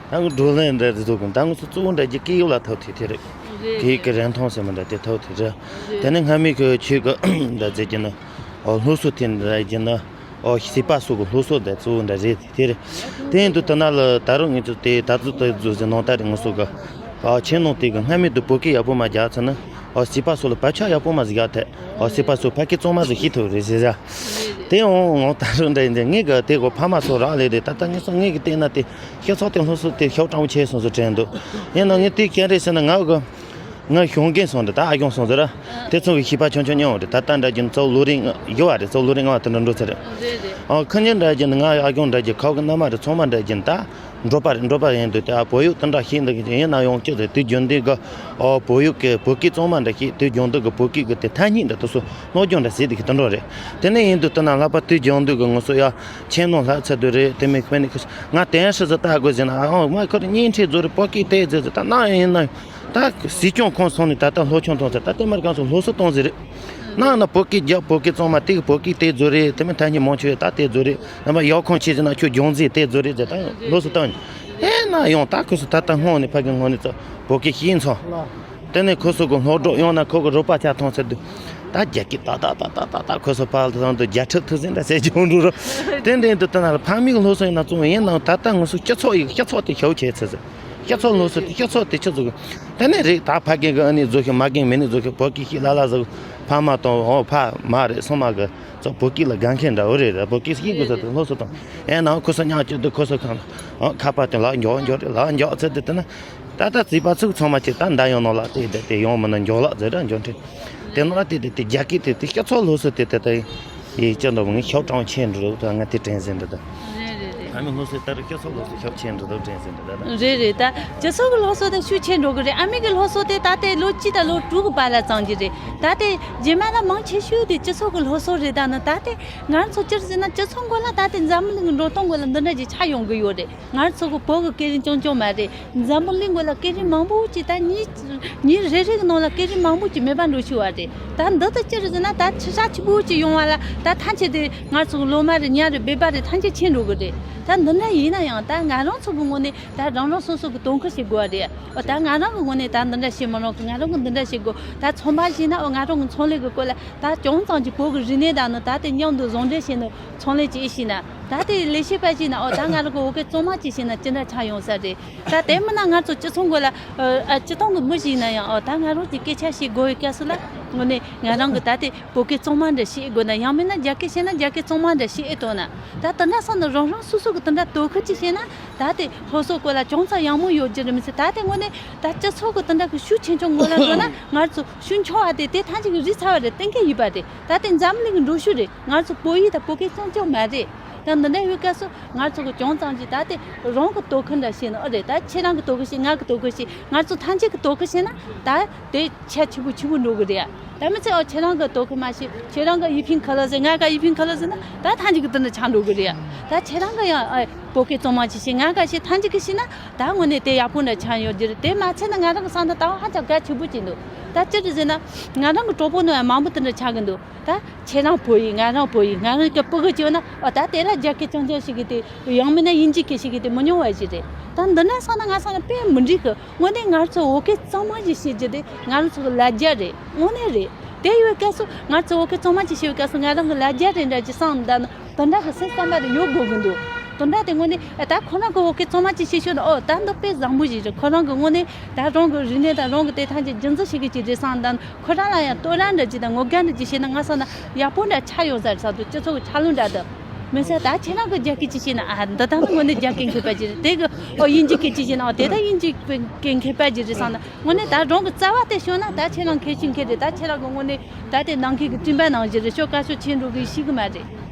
ད་ངུ་བགྲོ་གླེང་འདྲ་ཟེར་དུས་ད་ངུ་ཚོ་གཙོ་བོ་འདྲ་རྒྱུ་སྐད་ཡིག་ལ་ཐུག་ཐུག་དེ་རེད། སྐད་ཡིག་གི་རིན་ཐང་ཟེར་མི་འདྲ་དེ་ཐུག་ཐུག་རེད། དེ་ནས་སྔ་མའི་གི་ཆོས་གི་འདྲ་ཟེར་གྱི་ནི། ཨོ་སློབ་གསོ་དེ་འདྲ་རྒྱུ་ནི། ཨོ་བྱིས་པ་སོགས་གི་སློབ་གསོ་འདྲ་གཙོ་བོ་འདྲ་རེད་དེ་རེད། དེ་ཡིན་དུས་ད་ན་ལ་ད་རུང་ངེད་ཚོ་དེ་ད་ཚོ་དེ་ཚོ་ཟེར་ནང་ལྟ་རེད། ངུ་ཚོ་གི་ཨོ་ཆེ་ནང་དེ་གི་སྔ་མའི་དུ་བོད་སྐད་ཡག་པོ་མ་རྒྱག་ཚར་ན། ཨོ་བྱིས་པ་སོགས་ལ་བབ་ཆགས་ཡག་པོ་མ་ཟིག་ཡག་ཐལ། ཨོ་བྱིས་པ་སོགས་ཕ་སྐད་གཙང་མ་ཟིག་ཤེས་ཐུབ་རེད་ཟེར་ཟ། དེ་འོང་འོང་ད་རུང་འདྲ་ཡིན་ཏེ་ངེད་གི་དེ་གོ་ཕ་མ་ཚོ་རག་ལས་རེད། ད་ལྟ་ངེད་ཚོ་ངེད་གི་བལྟས་ན་དེ་སྤྱི་ཚོགས་དེ་སློབ་གསོ་དེ་ཤུགས་དྲག་པོ་ཆེ་སོང་ཟེར་དྲན་འདུག་ཡིན་ནའང་ངས་དེ་ག་རེ་ཟེར་ན་ང་གི་ང་གཞོན་རྒན་སོང་རེད། ད་ཨ་གཞོན་སོང་ཟེར་ར། དེ་ཚོ་གི་བྱིས་པ་ཆུང་ཆུང་ཉོ་རེད། ད་ལྟ་འདྲ་རྒྱུན་ཚོ་ལོ་རེ་ལྔ་ཡོད་བ་རེད། ཚོ་ལོ་རེ་ལྔ་བ་དེ་འདྲ་འགྲོ་ཚར་རེད། རེད་རེད། ཨ་ཁ་ཉིན་འདྲ་རྒྱུན་ང་ཨ་གཞོན་འདྲ་རྒྱུན་ཁའོ་གི་མནའ་མ་རེད། ཚང་མ་འདྲ་རྒྱུན་ད། འགྲོ་པ་རེད། འགྲོ་པ་ཡིན་དུས་དེ་ཨ་བོད་ཡིག་དེ་འདྲ་ཤེས་འདུག་གི་ཡིན་ན་ཡང་ཅི་རེད། དུས་རྒྱུན་དུ་གི་ཨོ་བོད་ཡིག་གི་བོད་སྐད་གཙང་མ་འདྲ་ཤེས། དུས་རྒྱུན་དུ་གི་བོད་སྐད་གི་དེ་ཐ་སྙད་འདྲ་དེ་ཚོ་སློབ་སྦྱོང་འདྲ་བྱེད་འདུག་གི་དེ་འདྲ་རེད། དེ་ནས་ཡིན་དུས་དེ་ན་ལྷག་པ་དུས་རྒྱུན་དུ་གི་ངོ་སོ་ཡ་ཆེ་ནོ་ལྷག་ཚད་དུ་རེད། དེ་མིན་ཁོ་ནི་ང་དེ་ཡང་ཧྲི་ཟི་ལྟ་དགོས་ཟེར་ན། ཨ་ཨོ་ང་ཁོ་རེ་བརྙན་འཕྲིན་བཟོ་རེད། བོད་སྐད་དེ་ཟེར་ཟེར། ད་ན་ཡིན་ན་ད་སྲིད་སྐྱོང་ཁོངས་སོང་ནས་ད་ལྟ་སློབ་སྦྱོང་གཏོང་ཚེ་ད་ལྟ་མར་གང་སོང་སློབ་གསོ་གཏོང་ཟེར་རེད། ནང་ན་བོད་སྐད་རྒྱག་བོད་སྐད་གཙང་མ་དེ་གི་བོད་སྐད་དེ་བཟོ་རེད། དེ་མིན་ཐ་སྙད་མང་ཆེ་བས་ད་དེ་བཟོ་རེད། རྣམ་པ་ཡག་ཁོང་ཆེ་ཟེར་ན་ཁྱོད་སྦྱོང་རྩིས་དེ་བཟོ་རེད་ཟེར། ད་ཡང་ལོ་སུ་བཏང་ཨེ་ན་ཡང་ད་ཁོ་སུ་ད་ལྟ་སྔོན་ནས་ཕ་གི་སྔོན་ནས་ཚོ་བོད་སྐད་ཤེས་ཚོ། དེ་ནས་ཁོ་སུ་གི་སློབ་གྲོགས་ཡང་ན་ཁོ་གི་རོགས་པ་ཆ་མཐོང་ཚེ་དུ་ད་རྒྱ་སྐད་ད་ད་ད་ད་ད་ད་ཁོ་སུ་ཕར་དུ་དང་དུ་རྒྱ་ཁྲི་ཐུ་ཟིན་ད་ཟེར་གྱི་འགྲོ་རོགས། དེ་འདྲ་དུ་ད་ན་ལ་ཕ་མིའི་སློབ་གསོ་ཡིན་ན་བཙོང་ཡིན་ནང་ད་ལྟ་ང་སུ་སྤྱི་ཚོགས་ཡིག་སྤྱི་ཚོགས་དེ་ཤོག་ཆེ་ཚེ་ཟེར། སྤྱི་ཚོགས་སློབ་གསོ་དེ་སྤྱི་ཚོགས་དེ་ཆི་ཟིག་དེ་ནས་རིགས་ད་ཕ་རྒན་གི་ཨ་ནི་བཟོ་ཤིག་མ་རྒན་མེད་ནི་བཟོ་ཤིག་བོད་སྐད་ཤེས་ལ་ལ་ཟིག་ཕ་མ་དང་འོ་ཕ་མ་རེད་སོ་མ་གི་ཚོ་བོད་སྐད་ལ་དགའ་མཁན་འདྲ་བོ་རེད། ར་བོད་སྐད་ཤེས་དགོས་ས་དེ་སློབ་གསོ་དང་ཨེ་ནང་ཁོ་སོ་ཉག་གཅིག་དུ་ཁོ་སོ་ཁང་ཨ་ཁ་པར་དེ་ལག་འཇོག་འཇོག་རེད། ལག་འཇོག་ཚེ་དེ་དེ་ན་ད་ལྟ་རྩིས་པ་ཚུགས་ཚང་མ་ཅིག་ད་འདའ་ཡོང་ནོ་ལག་དེ་དེ་དེ་ཡོང་མི་ན་འཇོག་ལག་ཟེར་ར་འཇོག་འཕྲིན་དེ་ནོ་ལ་དེ་དེ་དེ་རྒྱ་སྐད་དེ་དེ་སྤྱི་ཚོགས་སློབ་གསོ་དེ་དེ་དེ། ཡིག་ཆ་འདྲ་བོ་ངས་ཤོག་གྲངས་ཆེ་འགྲོ་ད་ང་དེ་དྲན་ཟིན་འདྲ་ད། རེད་རེད་རེད། ཨ་མའི་སློབ་གསོ་ལྟར་སྤྱི་ཚོགས་སློབ་གསོ་ཤོག་ཆེ་འགྲོ་ད་དྲན་ཟིན་འདྲ་ད། རེད་རེད། ད་སྤྱི་ཚོགས་ཀྱི་སློབ་གསོ་དེ་ཤུགས་ཆེ་འགྲོ་གི་རེད། ཨ་མའི་གི་སློབ་གསོ་དེ་ད་ལྟའི་ལོ་གཅིག་དང་ལོ་དྲུག་གི་བར་ལ་བརྩམས་ཀྱི་རེད། ད་ལྟའི་རྗེས་མ་ལ་མང་ཆེ་ཤོས་དེ་སྤྱི་ཚོགས་ཀྱི་སློབ་གསོ་རེད། ད་ནི་ད་ལྟའི་ང་ཚོ་སྤྱིར་ཟེར་ན་སྤྱི་ཚོགས་འགོ་ལ་ད་ལྟའི་འཛམ་བུ་གླིང་གི་འགྲོ་སྟངས་འགོ་ལ་འདི་འདྲ་ཅིག་ཆགས་ཡོང་གི་ཡོད་རེད། ང་ཚོ་གི་བོད་ཀྱི་སྐད་རིགས་རྐྱང་རྐྱང་མ་རེད། འཛམ་བུ་གླིང་འགོ་ལ་སྐད་རིགས་མང་པོ་ཅིག་ད་ཉིན་ཉིན་རེ་རེ་གི་ནང་ལ་སྐད་རིགས་མང་པོ་ཅིག་མེད་པ་འགྲོ་ཤི་བ་རེད། ད་འདི་ལྟར་ཅི་རེད་ཟེར་ན་ད་ཆུ་ཤག་ཆུ་བོ་ཅིག་ཡོང་བ་ལ་ད་ཐམས་ཅད་དེ་ང་ཚོ་གི་ལོ་མ་རེད། ཉ་རེད། སྦལ་པ་རེད། ཐམས་ཅད་ཆད་འགྲོ་གི་རེད། ད་འདི་འདྲ་ཡིན་ན་ཡང་ད་ང་རང་ཚོ་གི་ངོས་ནས་ད་རང་རང་སོ་སོ་གི་དོ་ཁུར་བྱེད་དགོས་པ་རེད། འོ་ད་ང་རང་གི་ངོས་ནས་ད་འདི་འདྲ་བྱེད་མི་རུང་གི། ང་རང་གི་འདི་འདྲ་བྱེད་དགོས། ད་ཚོང་པ་བྱས་ན་འོ་ང་རང་གི་ཚོང་ལས་གི་སྐོར་ལ་ད་ཅུང་ཙམ་གྱི་བོད་ཀྱི་རིག་གནས་དང་ནི་ད་དེ་མཉམ་དུ་ཟུང་འབྲེལ་བྱས་ནས་ཚོང་ལས་ཅིག་བྱས་ན། ད་དེ་ལས་བྱེད་པ་ཅིག་ན་ཨོ་ད་ང་རང་གི་བོད་སྐད་གཙང་མ་ཅིག་བྱས་ན་ཅི་འདྲ་ཆགས་ཡོང་ས་རེད། ད་དེ་མིན་ན་ང་ཚོ་སྤྱི་ཚོགས་འགོ་ལ་ཨ་སྤྱི་བཏང་གི་མི་ཞིག་ཡིན་ན་ཡང་ཨོ་ད་ང་རང་གི་སྐད་ཆ་བཤད་དགོས་པའི་སྐབས་སུ་ལ་དངོས་གནས་ང་རང་གི་ད་དེ་བོད་སྐད་གཙང་མ་འདྲ་བཤད་དགོས་ན། ཡང་མིན་ན་རྒྱ་སྐད་བཤད་ན་རྒྱ་སྐད་གཙང་མ་འདྲ་བཤད་ཨེ་ཐུབ་ན། ད་དེ་འདྲ་སོང་ན་རང་རང་སོ་སོ་གི་དེ་འདྲ་དོ་ཁུར་ཅིག་བྱས་ན་ད་དེ་སློབ་གསོ་སྐོར་ལ་ཅུང་ཙམ་ཡག་མོ་ཡོད་རྒྱུ་རེད་མི་ཚེ། ད་དེ་དངོས་གནས་ད་སྤྱི་ཚོགས་གི་དེ་འདྲ་གི་ཤུགས་ཆེ་ཆུང་ངོ་ལ་འགྲོ་ན་ང་ཚོ་ཤུགས་ཆུང་བ་དེ་དེ་ཐམས་ཅད་ཀྱི་རིག་ཚར་བ་རེད། གཏན་འཁེལ་ཡིན་པ་རེད། ད་དེ་འཛམ་གླིང་གི་འགྲོ་ཤུགས་རེད། ང་ཚོ་བོད་ཡིག་དང་བོད་སྐད་རྐྱང་རྐྱང་མ་རེད། ད་འདི་འདྲ་ཡོད་སྐབས་སུ་ང་ཚོ་གི་ཅུང་ཙམ་གྱིས་ད་དེ་རང་གི་དོ་ཁུར་འདྲ་བྱས་ན་ཨེ་རེད། ད་ཁྱེད་རང་གི་དོ་ཁུར་བྱས། ང་གི་དོ་ཁུར་བྱས། ང་ཚོ་ཐམས་ཅད་ཀྱི་དོ་ཁུར་བྱས་ན་ད་དེ་ཆེ་ཆེ་པོ་ཆེ་པོ་འགྲོ་གི་རེད། ད་མི་ཚེ་ཨོ་ཁྱེད་རང་གི་དོ་ཁུར་མ་བྱས། ཁྱེད་རང་གི་ཡིག་ཕིང་ཁ་ལ་ཟེར། ང་ག་ཡིག་ཕིང་ཁ་ལ་ཟེར་ན་ད་ཐམས་ཅད་ཀྱི་དེ་འདྲ་ཆགས་འགྲོ་གི་རེད། ད་ཁྱེད་རང་གི་ཡང་ཨ་བོད་སྐད་གཙང་མ་ཅིག་བྱས། ང་ག་བྱས། ཐམས་ཅད་ཀྱི་བྱས་ན་ད་དངོས་གནས་དེ་ཡག་པོ་འདྲ་ཆགས་ཡོད་རྒྱུ་རེད། དེ་མ་ཚད་ན་ང་རང་གི་བསམ་ན་ད་ཧ་ཅང་གལ་ཆེན་པོ་ཅིག་འདུག་ད་ཅི་རེད་ཟེར་ན་ང་རང་གི་གྲོགས་པོ་ནང་ཡང་མང་པོ་དེ་འདྲ་ཆགས་ཀྱི་འདུག་ད་ཁྱེད་རང་བོད་ཡིག་ང་རང་བོད་ཡིག་ང་རང་གི་སྤུ་གུ་བྱས་ན་ཨ་ད་དེ་ལ་རྒྱ་སྐད་རྐྱང་རྐྱང་ཞིག་གི་དེ་ཡང་མིན་ན་དབྱིན་ཇི་སྐད་ཞིག་གི་དེ་མི་ཉུང་བ་ཞིག་རེད། ད་འདི་འདྲ་སོང་ན་ང་བསམ་ན་དཔེ་མི་འགྲིག་གི། དངོས་གནས་ང་ཚོ་བོད་སྐད་གཙང་མ་ཞིག་བཤད་རྒྱུ་དེ་ང་རང་ཚོ་གི་ལ་རྒྱ་རེད། དངོས་གནས་རེད། དེ་ཡོད་སྐབས་སུ་ང་ཚོ་བོད་སྐད་གཙང་མ་ཅིག་བཤད་པའི་སྐབས་སུ་ང་རང་གི་ལ་རྒྱ་རེད་འདྲ་ཅིག་བསམ་ད་ནི་དེ་འདྲ་གི་སེམས་བསམ་པ་དེ་ཡོད་དགོས་ཀྱི་འདུག་དེ་འདྲ་དེ་དངོས་གནས་ཨ་ད་ཁོ་རང་གི་བོད་སྐད་གཙང་མ་ཅིག་བཤད་ཤོག་ན་ཨོ་ད་འདི་དཔེ་བཟང་པོ་ཞིག་རེད། ཁོ་རང་གི་དངོས་གནས་ད་རང་གི་རིག་གནས་དང་རང་གི་དེ་ཐམས་ཅད་རྒྱུན་འཛིན་བྱེད་ཀྱི་ཅིག་རེད་བསམ་ད་ནི་ཁོ་རང་ལ་ཡང་བསྟོད་ར་འདྲ་ཅིག་དང་ངོ་དགའ་འདྲ་ཅིག་བྱས་ན་ང་བསམ་ན་ཡག་པོ་འདྲ་ཆགས་ཡོང་ས་རེད་བསམ་འདུག་སྤྱི་ཚོགས་ཀྱི་འཁྲབ་ལུང་འདྲ་དང་། མི་ཚད་ད་ཁྱེད་རང་གི་རྒྱ་སྐད་ཅིག་བཤད་ན། ཨ། འདི་དག་ནི་དངོས་གནས་རྒྱ་སྐད་མཁས་པ་ཅིག་རེད། དེ་གི། ཨོ། དབྱིན་ཇི་སྐད་ཅིག་བཤད་ན། ཨོ། དེ་ད་དབྱིན་ཇི་སྐད་མཁས་པ་ཅིག་རེད་བསམ་ན། དངོས་གནས་ད་རང་གི་རྩ་བ་དེ་ཤོད་ན། ད་ཁྱེད་རང་མཁས་ཤིང་མཁས་རེད། ད་ཁྱེད་རང་གི་དངོས་གནས་ད་དེ་ནང་ཁུལ་གྱི་སྤྲིན་པ་ནང་བཞིན་རེད། ཤོག་ཁ་ཤོག་ཆེ་འགྲོ་གི་ཤེས་གི་མ་རེད། དེ་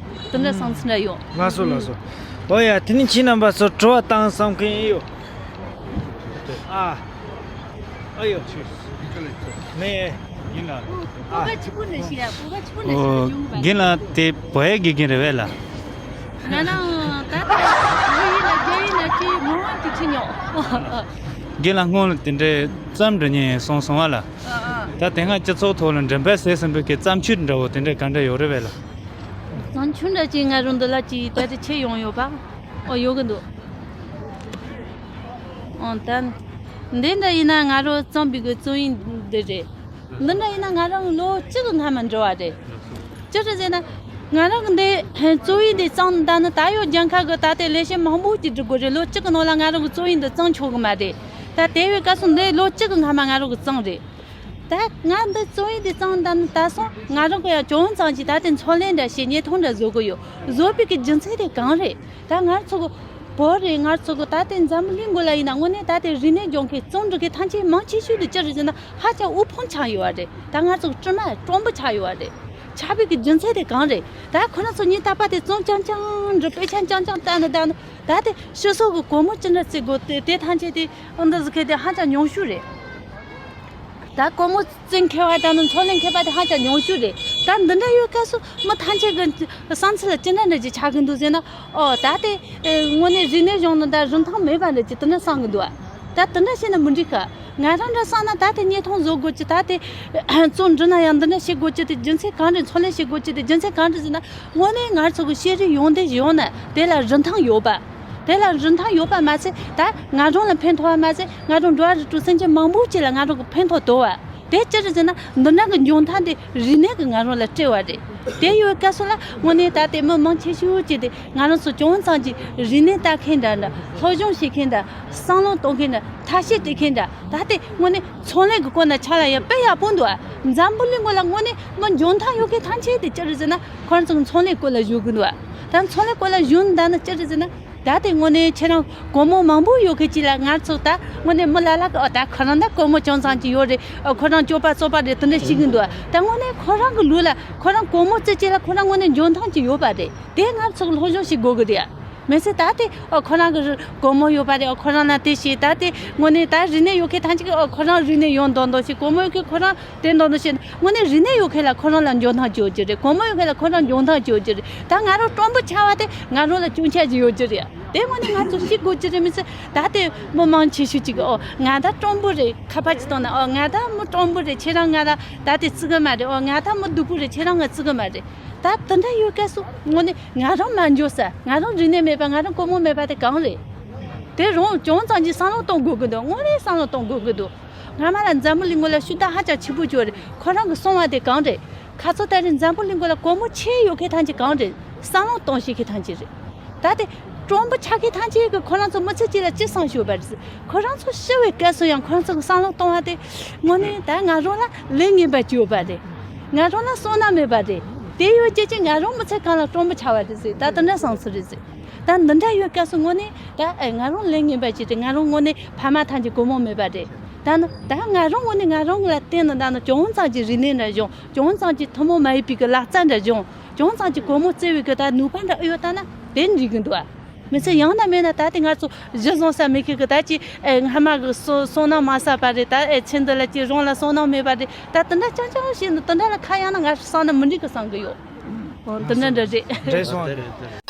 འདྲ་བསམ་ཚུལ་འདྲ་ཡོད། ལགས་སོ། ལགས་སོ། ཨོ་ཡ། དེ་ནི་ཁྱེད་རྣམ་པ་ཚོ་དྲི་བ་བཏང་བསམ་མཁན་ཡོད། ཨ། ཨ་ཡོ། མེད། ཡིན་ལ། སྤོབས་པ་ཆེན་པོ་ནས་ཤི་ཡ། སྤོབས་པ་ཆེན་པོ་ནས་ཤི་ཡ། ཨོ། རྒན་ལགས་དེ་བོད་ཡིག་དགེ་རྒན་རེད་པས་ལགས། ང་རང་ད་ལྟ་བོད་ཡིག་ལ་རྒྱ་ཡིག་ལ་ཅིག་མང་བ་ཅིག་ཁྲིད་མྱོང་། རྒན་ལགས་སྔོན་ལ་དེ་འདྲའི་བརྩམས་འགྲོ་མཁན་སོང་སོང་བ་ལ། ཨ་ཨ། ད་དེ་སྔ་སྤྱི་ཚོགས་ཐོག་ལ་འགྲེམས་སྤེལ་བྱས་ཟིན་པའི་གི་བརྩམས་ཆོས་འདྲ་བོ་དེ་འདྲ་ག་འདྲ་ཡོད་རེད་པས་ལགས། བརྩམས་ཆོས་འདྲ་ཅིག་ང་རང་འདི་ལ་ཅིག་ད་ལྟ་ཁྱེར་ཡོང་ཡོད་པ། ཨོ། ཡོད་གི་འདུག། ཨོ། ད་འདི་འདྲ་ཡིན་ན་ང་རང་བརྩམས་པའི་གི་རྩོམ་ཡིག་འདི་རེད། འདི་འདྲ་ཡིན་ན་ང་རང་ལོ་གཅིག་གི་སྔ་མ་འབྲི་བ་རེད། ཅི་རེད་ཟེར་ན། ང་རང་གི་འདི་རྩོམ་ཡིག་འདི་བརྩམས་ད་ནི་ད་ཡོད་རྒྱལ་ཁབ་གི་ད་ལྟའི་ལས་བྱེད་མང་པོ་ཅིག་འབྲི་དགོས་རེད། ལོ་གཅིག་གི་ནང་ལ་ང་རང་གི་རྩོམ་ཡིག་འདི་བརྩམས་ཆོག་གི་མ་རེད། ད་དེ་བས་སྐབས་སུ་འདི་ལོ་གཅིག་གི་སྔ་མ་ང་རང་གི་བརྩམས་རེད། ད་ང་འདི་རྩོམ་ཡིག་འདི་བརྩམས་ད་ནི་ད་སོང་ང་རང་གི་ཡང་ཅུང་ཙམ་ཅིག་ད་ལྟའི་འཚོ་ལས་འདྲ་བྱེད། བརྙན་ཐུང་འདྲ་བཟོ་གི་ཡོད། བཟོ་བའི་གི་རྒྱུ་མཚན་དེ་གང་རེད། ད་ང་ཚོ་གི་བོད་རེད། ང་ཚོ་གི་ད་ལྟའི་འཛམ་བུ་གླིང་གི་ལ་ཡིན་ན་དངོས་གནས་ད་ལྟའི་རིག་གནས་སྦྱོང་མཁན་རྩོམ་འབྲི་མཁན་ཐམས་ཅད་མང་ཆེ་ཤོས་དེ་ཅི་རེད་ཟེར་ན། ཧ་ཅང་དབུལ་ཕོངས་ཆགས་ཡོད་པ་རེད། ད་ང་ཚོ་གི་དྲི་མ་དྲོན་པོ་ཆགས་ཡོད་པ་རེད། ཆགས་པའི་གི་རྒྱུ་མཚན་དེ་གང་རེད། ད་ཁོ་རང་ཚོ་ཉིན་རྟག་པ་དེ་རྩོམ་རྐྱང་རྐྱང་འབྲི། དཔེ་ཆ་རྐྱང་རྐྱང་ལྟ་ནི་ལྟ་ནི། ད་དེ་ཕྱི་སོག་གི་སྒོར་མོ་ཅི་འདྲ་བརྩི་དགོས། དེ་དེ་ཐམས་ཅད་དེ་ཨ་འདི་ཟིག་གི་དེ་ཧ་ཅང་ཉུང་ཤོས་རེད། ད་སྒོར་མོ་བརྩི་མཁས་པ་དང་ནི་འཚོ་ལས་མཁས་པ་དེ་ཧ་ཅང་ཉུང་ཤོས་རེད། ད་འདི་འདྲ་ཡོད་སྐབས་སུ་མི་ཐམས་ཅད་ཀྱི་བསམ་ཚུལ་ལ་ཅི་འདྲ་འདྲ་ཅིག་ཆགས་ཀྱི་འདུག་ཟེར་ན། ཨོ། ད་དེ་དངོས་གནས་རིག་གནས་སྦྱོང་ནི་ད་རིན་ཐང་མེད་པ་འདྲ་ཅིག་དེ་འདྲ་བསམ་གྱི་འདུག། ད་དེ་འདྲ་བྱས་ན་མི་འགྲིག་ག། ང་རང་འདྲ་བསམ་ན་ད་དེ་བརྙན་ཐུང་བཟོ་དགོས་ཀྱི། ད་དེ་རྩོམ་འབྲི་ན་ཡང་འདི་འདྲ་བྱེད་དགོས་ཀྱི་དེ་རྒྱུ་མཚན་གང་རེད། འཚོ་ལས་བྱེད་དགོས་ཀྱི་དེ་རྒྱུ་མཚན་གང་རེད་ཟེར་ན། དངོས་གནས་ང་ཚོ་གི་ཤེས་རིག་ཡོན་ཏན་ཡོང་ན་དེ་ལ་རིན་ཐང་ཡོད་པ། དེ་ལ་རིན་ཐང་ཡོད་པ་མ་ཟད། ད་ང་རང་ལ་ཕན་ཐོགས་པ་མ་ཟད། ང་རང་འགྲོ་བ་རིགས་དྲུག་སེམས་ཅན་མང་པོ་ཅིག་ལ་ང་རང་གི་ཕན་ཐོགས་ཐོགས་པ། དེ་ཅི་རེད་ཟེར་ན། འདི་འདྲ་གི་འཇོན་ཐང་དེ་རིག་གནས་ཀྱིས་ང་རང་ལ་སྤྲད་པ་རེད། དེ་ཡོད་སྐབས་སུ་ལ་དངོས་གནས་ད་ལྟའི་མི་མང་ཆེ་ཤོས་ཅིག་དེ་ང་རང་ཚོ་ཅུང་ཙམ་ཅིག་རིག་གནས་ལྟ་མཁན་འདྲ་འདྲ། སློབ་སྦྱོང་བྱེད་མཁན་འདྲ། བསམ་བློ་གཏོང་མཁན་འདྲ། ཐབས་ཤེས་སྤྲད་མཁན་འདྲ། ད་ལྟའི་དངོས་གནས་ཚོང་ལས་ཀྱི་སྐོར་ན་ཆ་ལ་ཡང་དཔེ་ཡག་པོ་འདུག་ཨ། འཛམ་བུ་གླིང་སྐོར་ལ་དངོས་གནས་མི་འཇོན་ཐང་ཡོད་མཁན་ཐམས་ཅད་དེ་ཅི་རེད་ཟེར་ན། ཁོ་རང་ཚོ་གི་ཚོང་ལས་སྐོར་ལ་བཞུགས་གི་འདུག་ཨ། ད་ཚོང་ལས་སྐོར་ལ་བཞུགས་འདུག་ན་ཅི་རེད་ཟེར་ན། ད་དེ་དངོས་གནས་ཁྱེད་རང་སྒོར་མོ་མང་པོ་ཡོད་མཁན་ཅིག་ལ། ང་ཚོ་ད་དངོས་གནས་མི་ལ་ལ་གི། ཨོ། ད་ཁོ་རང་ད་སྒོར་མོ་ཅུང་ཙམ་ཅིག་ཡོད་རེད། ཨོ། ཁོ་རང་སྤྱོད་པ་རྩོག་པ་རེད། དེ་འདྲ་ཤེས་གི་འདུག་ཨ། ད་དངོས་གནས་ཁོ་རང་གི་ལུགས་ལ་ཁོ་རང་སྒོར་མོ་བརྩི་བྱས་ལ་ཁོ་རང་དངོས་གནས་འཇོན་ཐང་ཅིག་ཡོད་པ་རེད། དེ་ང་ཚོ་གི་སློབ་སྦྱོང་བྱེད་དགོས་གི་རེད་ཨ། མི་ཚེ་ད་དེ། ཨོ། ཁོ་རང་གི་སྒོར་མོ་ཡོད་པ་རེད། ཨོ། ཁོ་རང་ལ་དེ་བྱས། ད་དེ་དངོས་གནས་ད་རིག་གནས་ཡོད་མཁན་ཐམས་ཅད་ཀྱིས། ཨོ། ཁོ་རང་རིག་གནས་ཡོད་མདོག་མདོག་བྱས། སྒོར་མོ་ཡོད་མཁན་ཁོ་རང་དེ་མདོག་མདོག་བྱས། དངོས་གནས་རིག་གནས་ཡོད་མཁན་ལ་ཁོ་རང་ལ་འཇོན་ཐང་ཅིག་ཡོད་ཀྱི་རེད། སྒོར་མོ་ཡོད་མཁན་ལ་ཁོ་རང་འཇོན་ཐང་ཅིག་ཡོད་ཀྱི་རེད། ད་ང་རང་དྲོན་པོ་ཆགས་པ་དེ་ང་རང་ལ་སྐྱོན་ཆ་ཅིག་ཡོད་ཀྱི་རེད། དེ་དངོས་གནས་ང་ཚོ་ཤེས་དགོས་ཀྱི་རེད། མི་ཚེ་ད་དེ་མི་མང་ཆེ་ཤོས་ཅིག་གིས། ཨོ། ང་ད་དྲོན་པོ་རེད། ཁ་པར་ཅིག་བཏང་ན། ཨོ། ང་ད་མི་དྲོན་པོ་རེད། ཁྱེད་རང་ང་ལ་ད་དེ་བརྩི་གི་མ་རེད། ཨོ། ང་ད་མི་སྡུག་པོ་རེད། ཁྱེད་རང་ང་བརྩི་གི་མ་རེད། ད་དེ་འདྲ་ཡོད་སྐབས་སུ་དངོས་གནས་ང་རང་མ་འཇོན་ས། ང་རང་རིག་གནས་མེད་པ། ང་རང་སྒོར་མོ་མེད་པ་དེ་གང་རེད། དེ་རང་ཅུང་ཙམ་ཅིག་བསམ་བློ་གཏོང་དགོས་ཀྱི་འདུག། དངོས་གནས་བསམ་བློ་གཏོང་དགོས་ཀྱི་འདུག། སྔ་མ་ལ་འཛམ་བུ་གླིང་སྐོར་ལ་ཤུགས་རྟགས་ཧ་ཅང་ཆེ་པོ་བྱུང་བ་རེད། ཁོ་རང་གིས་གསུངས་པ་དེ་གང་རེད། ཁ་ཚོ་ད་རེས་འཛམ་བུ་གླིང་སྐོར་ལ་སྒོར་མོ་ཆེ་ཡོད་མཁན་ཐམས་ཅད་གང་རེད། བསམ་བློ་གཏོང་ཤེས་མཁན་ཐམས་ཅད་རེད། ད་དེ་དྲོན་པོ་ཆགས་མཁན་ཐམས་ཅད་ཀྱིས་ཁོ་རང་ཚོ་མི་ཚེ་གཅིག་ལ་ཅི་བསམ་ཤེས་པ་རེད། ཁོ་རང་ཚོ་ཤི་བའི་སྐབས་སུ་ཡང་ཁོ་རང་ཚོ་གི་བསམ་བློ་གཏོང་བ་དེ་དངོས་གནས་ད་ང་རང་ལ་ལས་ངན་པ་ཅིག་ཡོད་པ་རེད། ང་རང་ལ་བསོད་ནམས་མེད་པ་རེད། དེ་ཡོད་རྒྱུ་ཅིག་ང་རང་མི་ཚེ་གང་ལ་དྲོན་པོ་ཆགས་པ་རེད་ཟེར། ད་དེ་འདྲ་བསམ་ཚུལ་རེད་ཟེར། ད་འདི་འདྲ་ཡོད་སྐབས་སུ་དངོས་གནས་ད། ཨེ། ང་རང་ལས་ངན་པ་ཅིག་རེད། ང་རང་དངོས་གནས་ཕ་མ་ཐམས་ཅད་སྒོར་མོ་མེད་པ་རེད། ད་ནི་ད་ང་རང་དངོས་གནས་ང་རང་ལ་བརྟེན་ནས། ད་ནི་ཅུང་ཙམ་གྱི་རིག་གནས་འདྲ་སྦྱོང་། ཅུང་ཙམ་གྱི་ཐུན་མོང་མ་ཡིན་པའི་གི་ལག་རྩལ་འདྲ་སྦྱོང་། ཅུང་ཙམ་གྱི་སྒོར་མོ་བརྩི་བའི་གི་ད་ནུས་པ་འདྲ་ཨེ་ཡོད་ལྟ་ན་དེ་འགྲིག་གི་འདུག་ཨ། མི་ཚེ་ཡང་ན་མེད་ན་ད་དེ་ང་ཚོ་གཞི་བཟུང་ས་མེད་མཁན་གི་ད་ཅི། ཨེ། སྔ་མ་གི་བསོད་བསོད་ནམས་མ་བསགས་པ་རེད། ད། ཨེ། ཚེ་འདི་ལ་ཅི་རང་ལ་བསོད་ནམས་མེད་པ་རེད། ད་དེ་འདྲ་རྐྱང་རྐྱང་བྱས་ནས་དེ་འདྲ་ལ་ཁ་གཡར་ན་ང་བསམ་ན་མི་འགྲིག་གི་བསམ་གི་ཡོད། འོ། དེ་འདྲ་འདྲ་རེད། རེད་སོང་།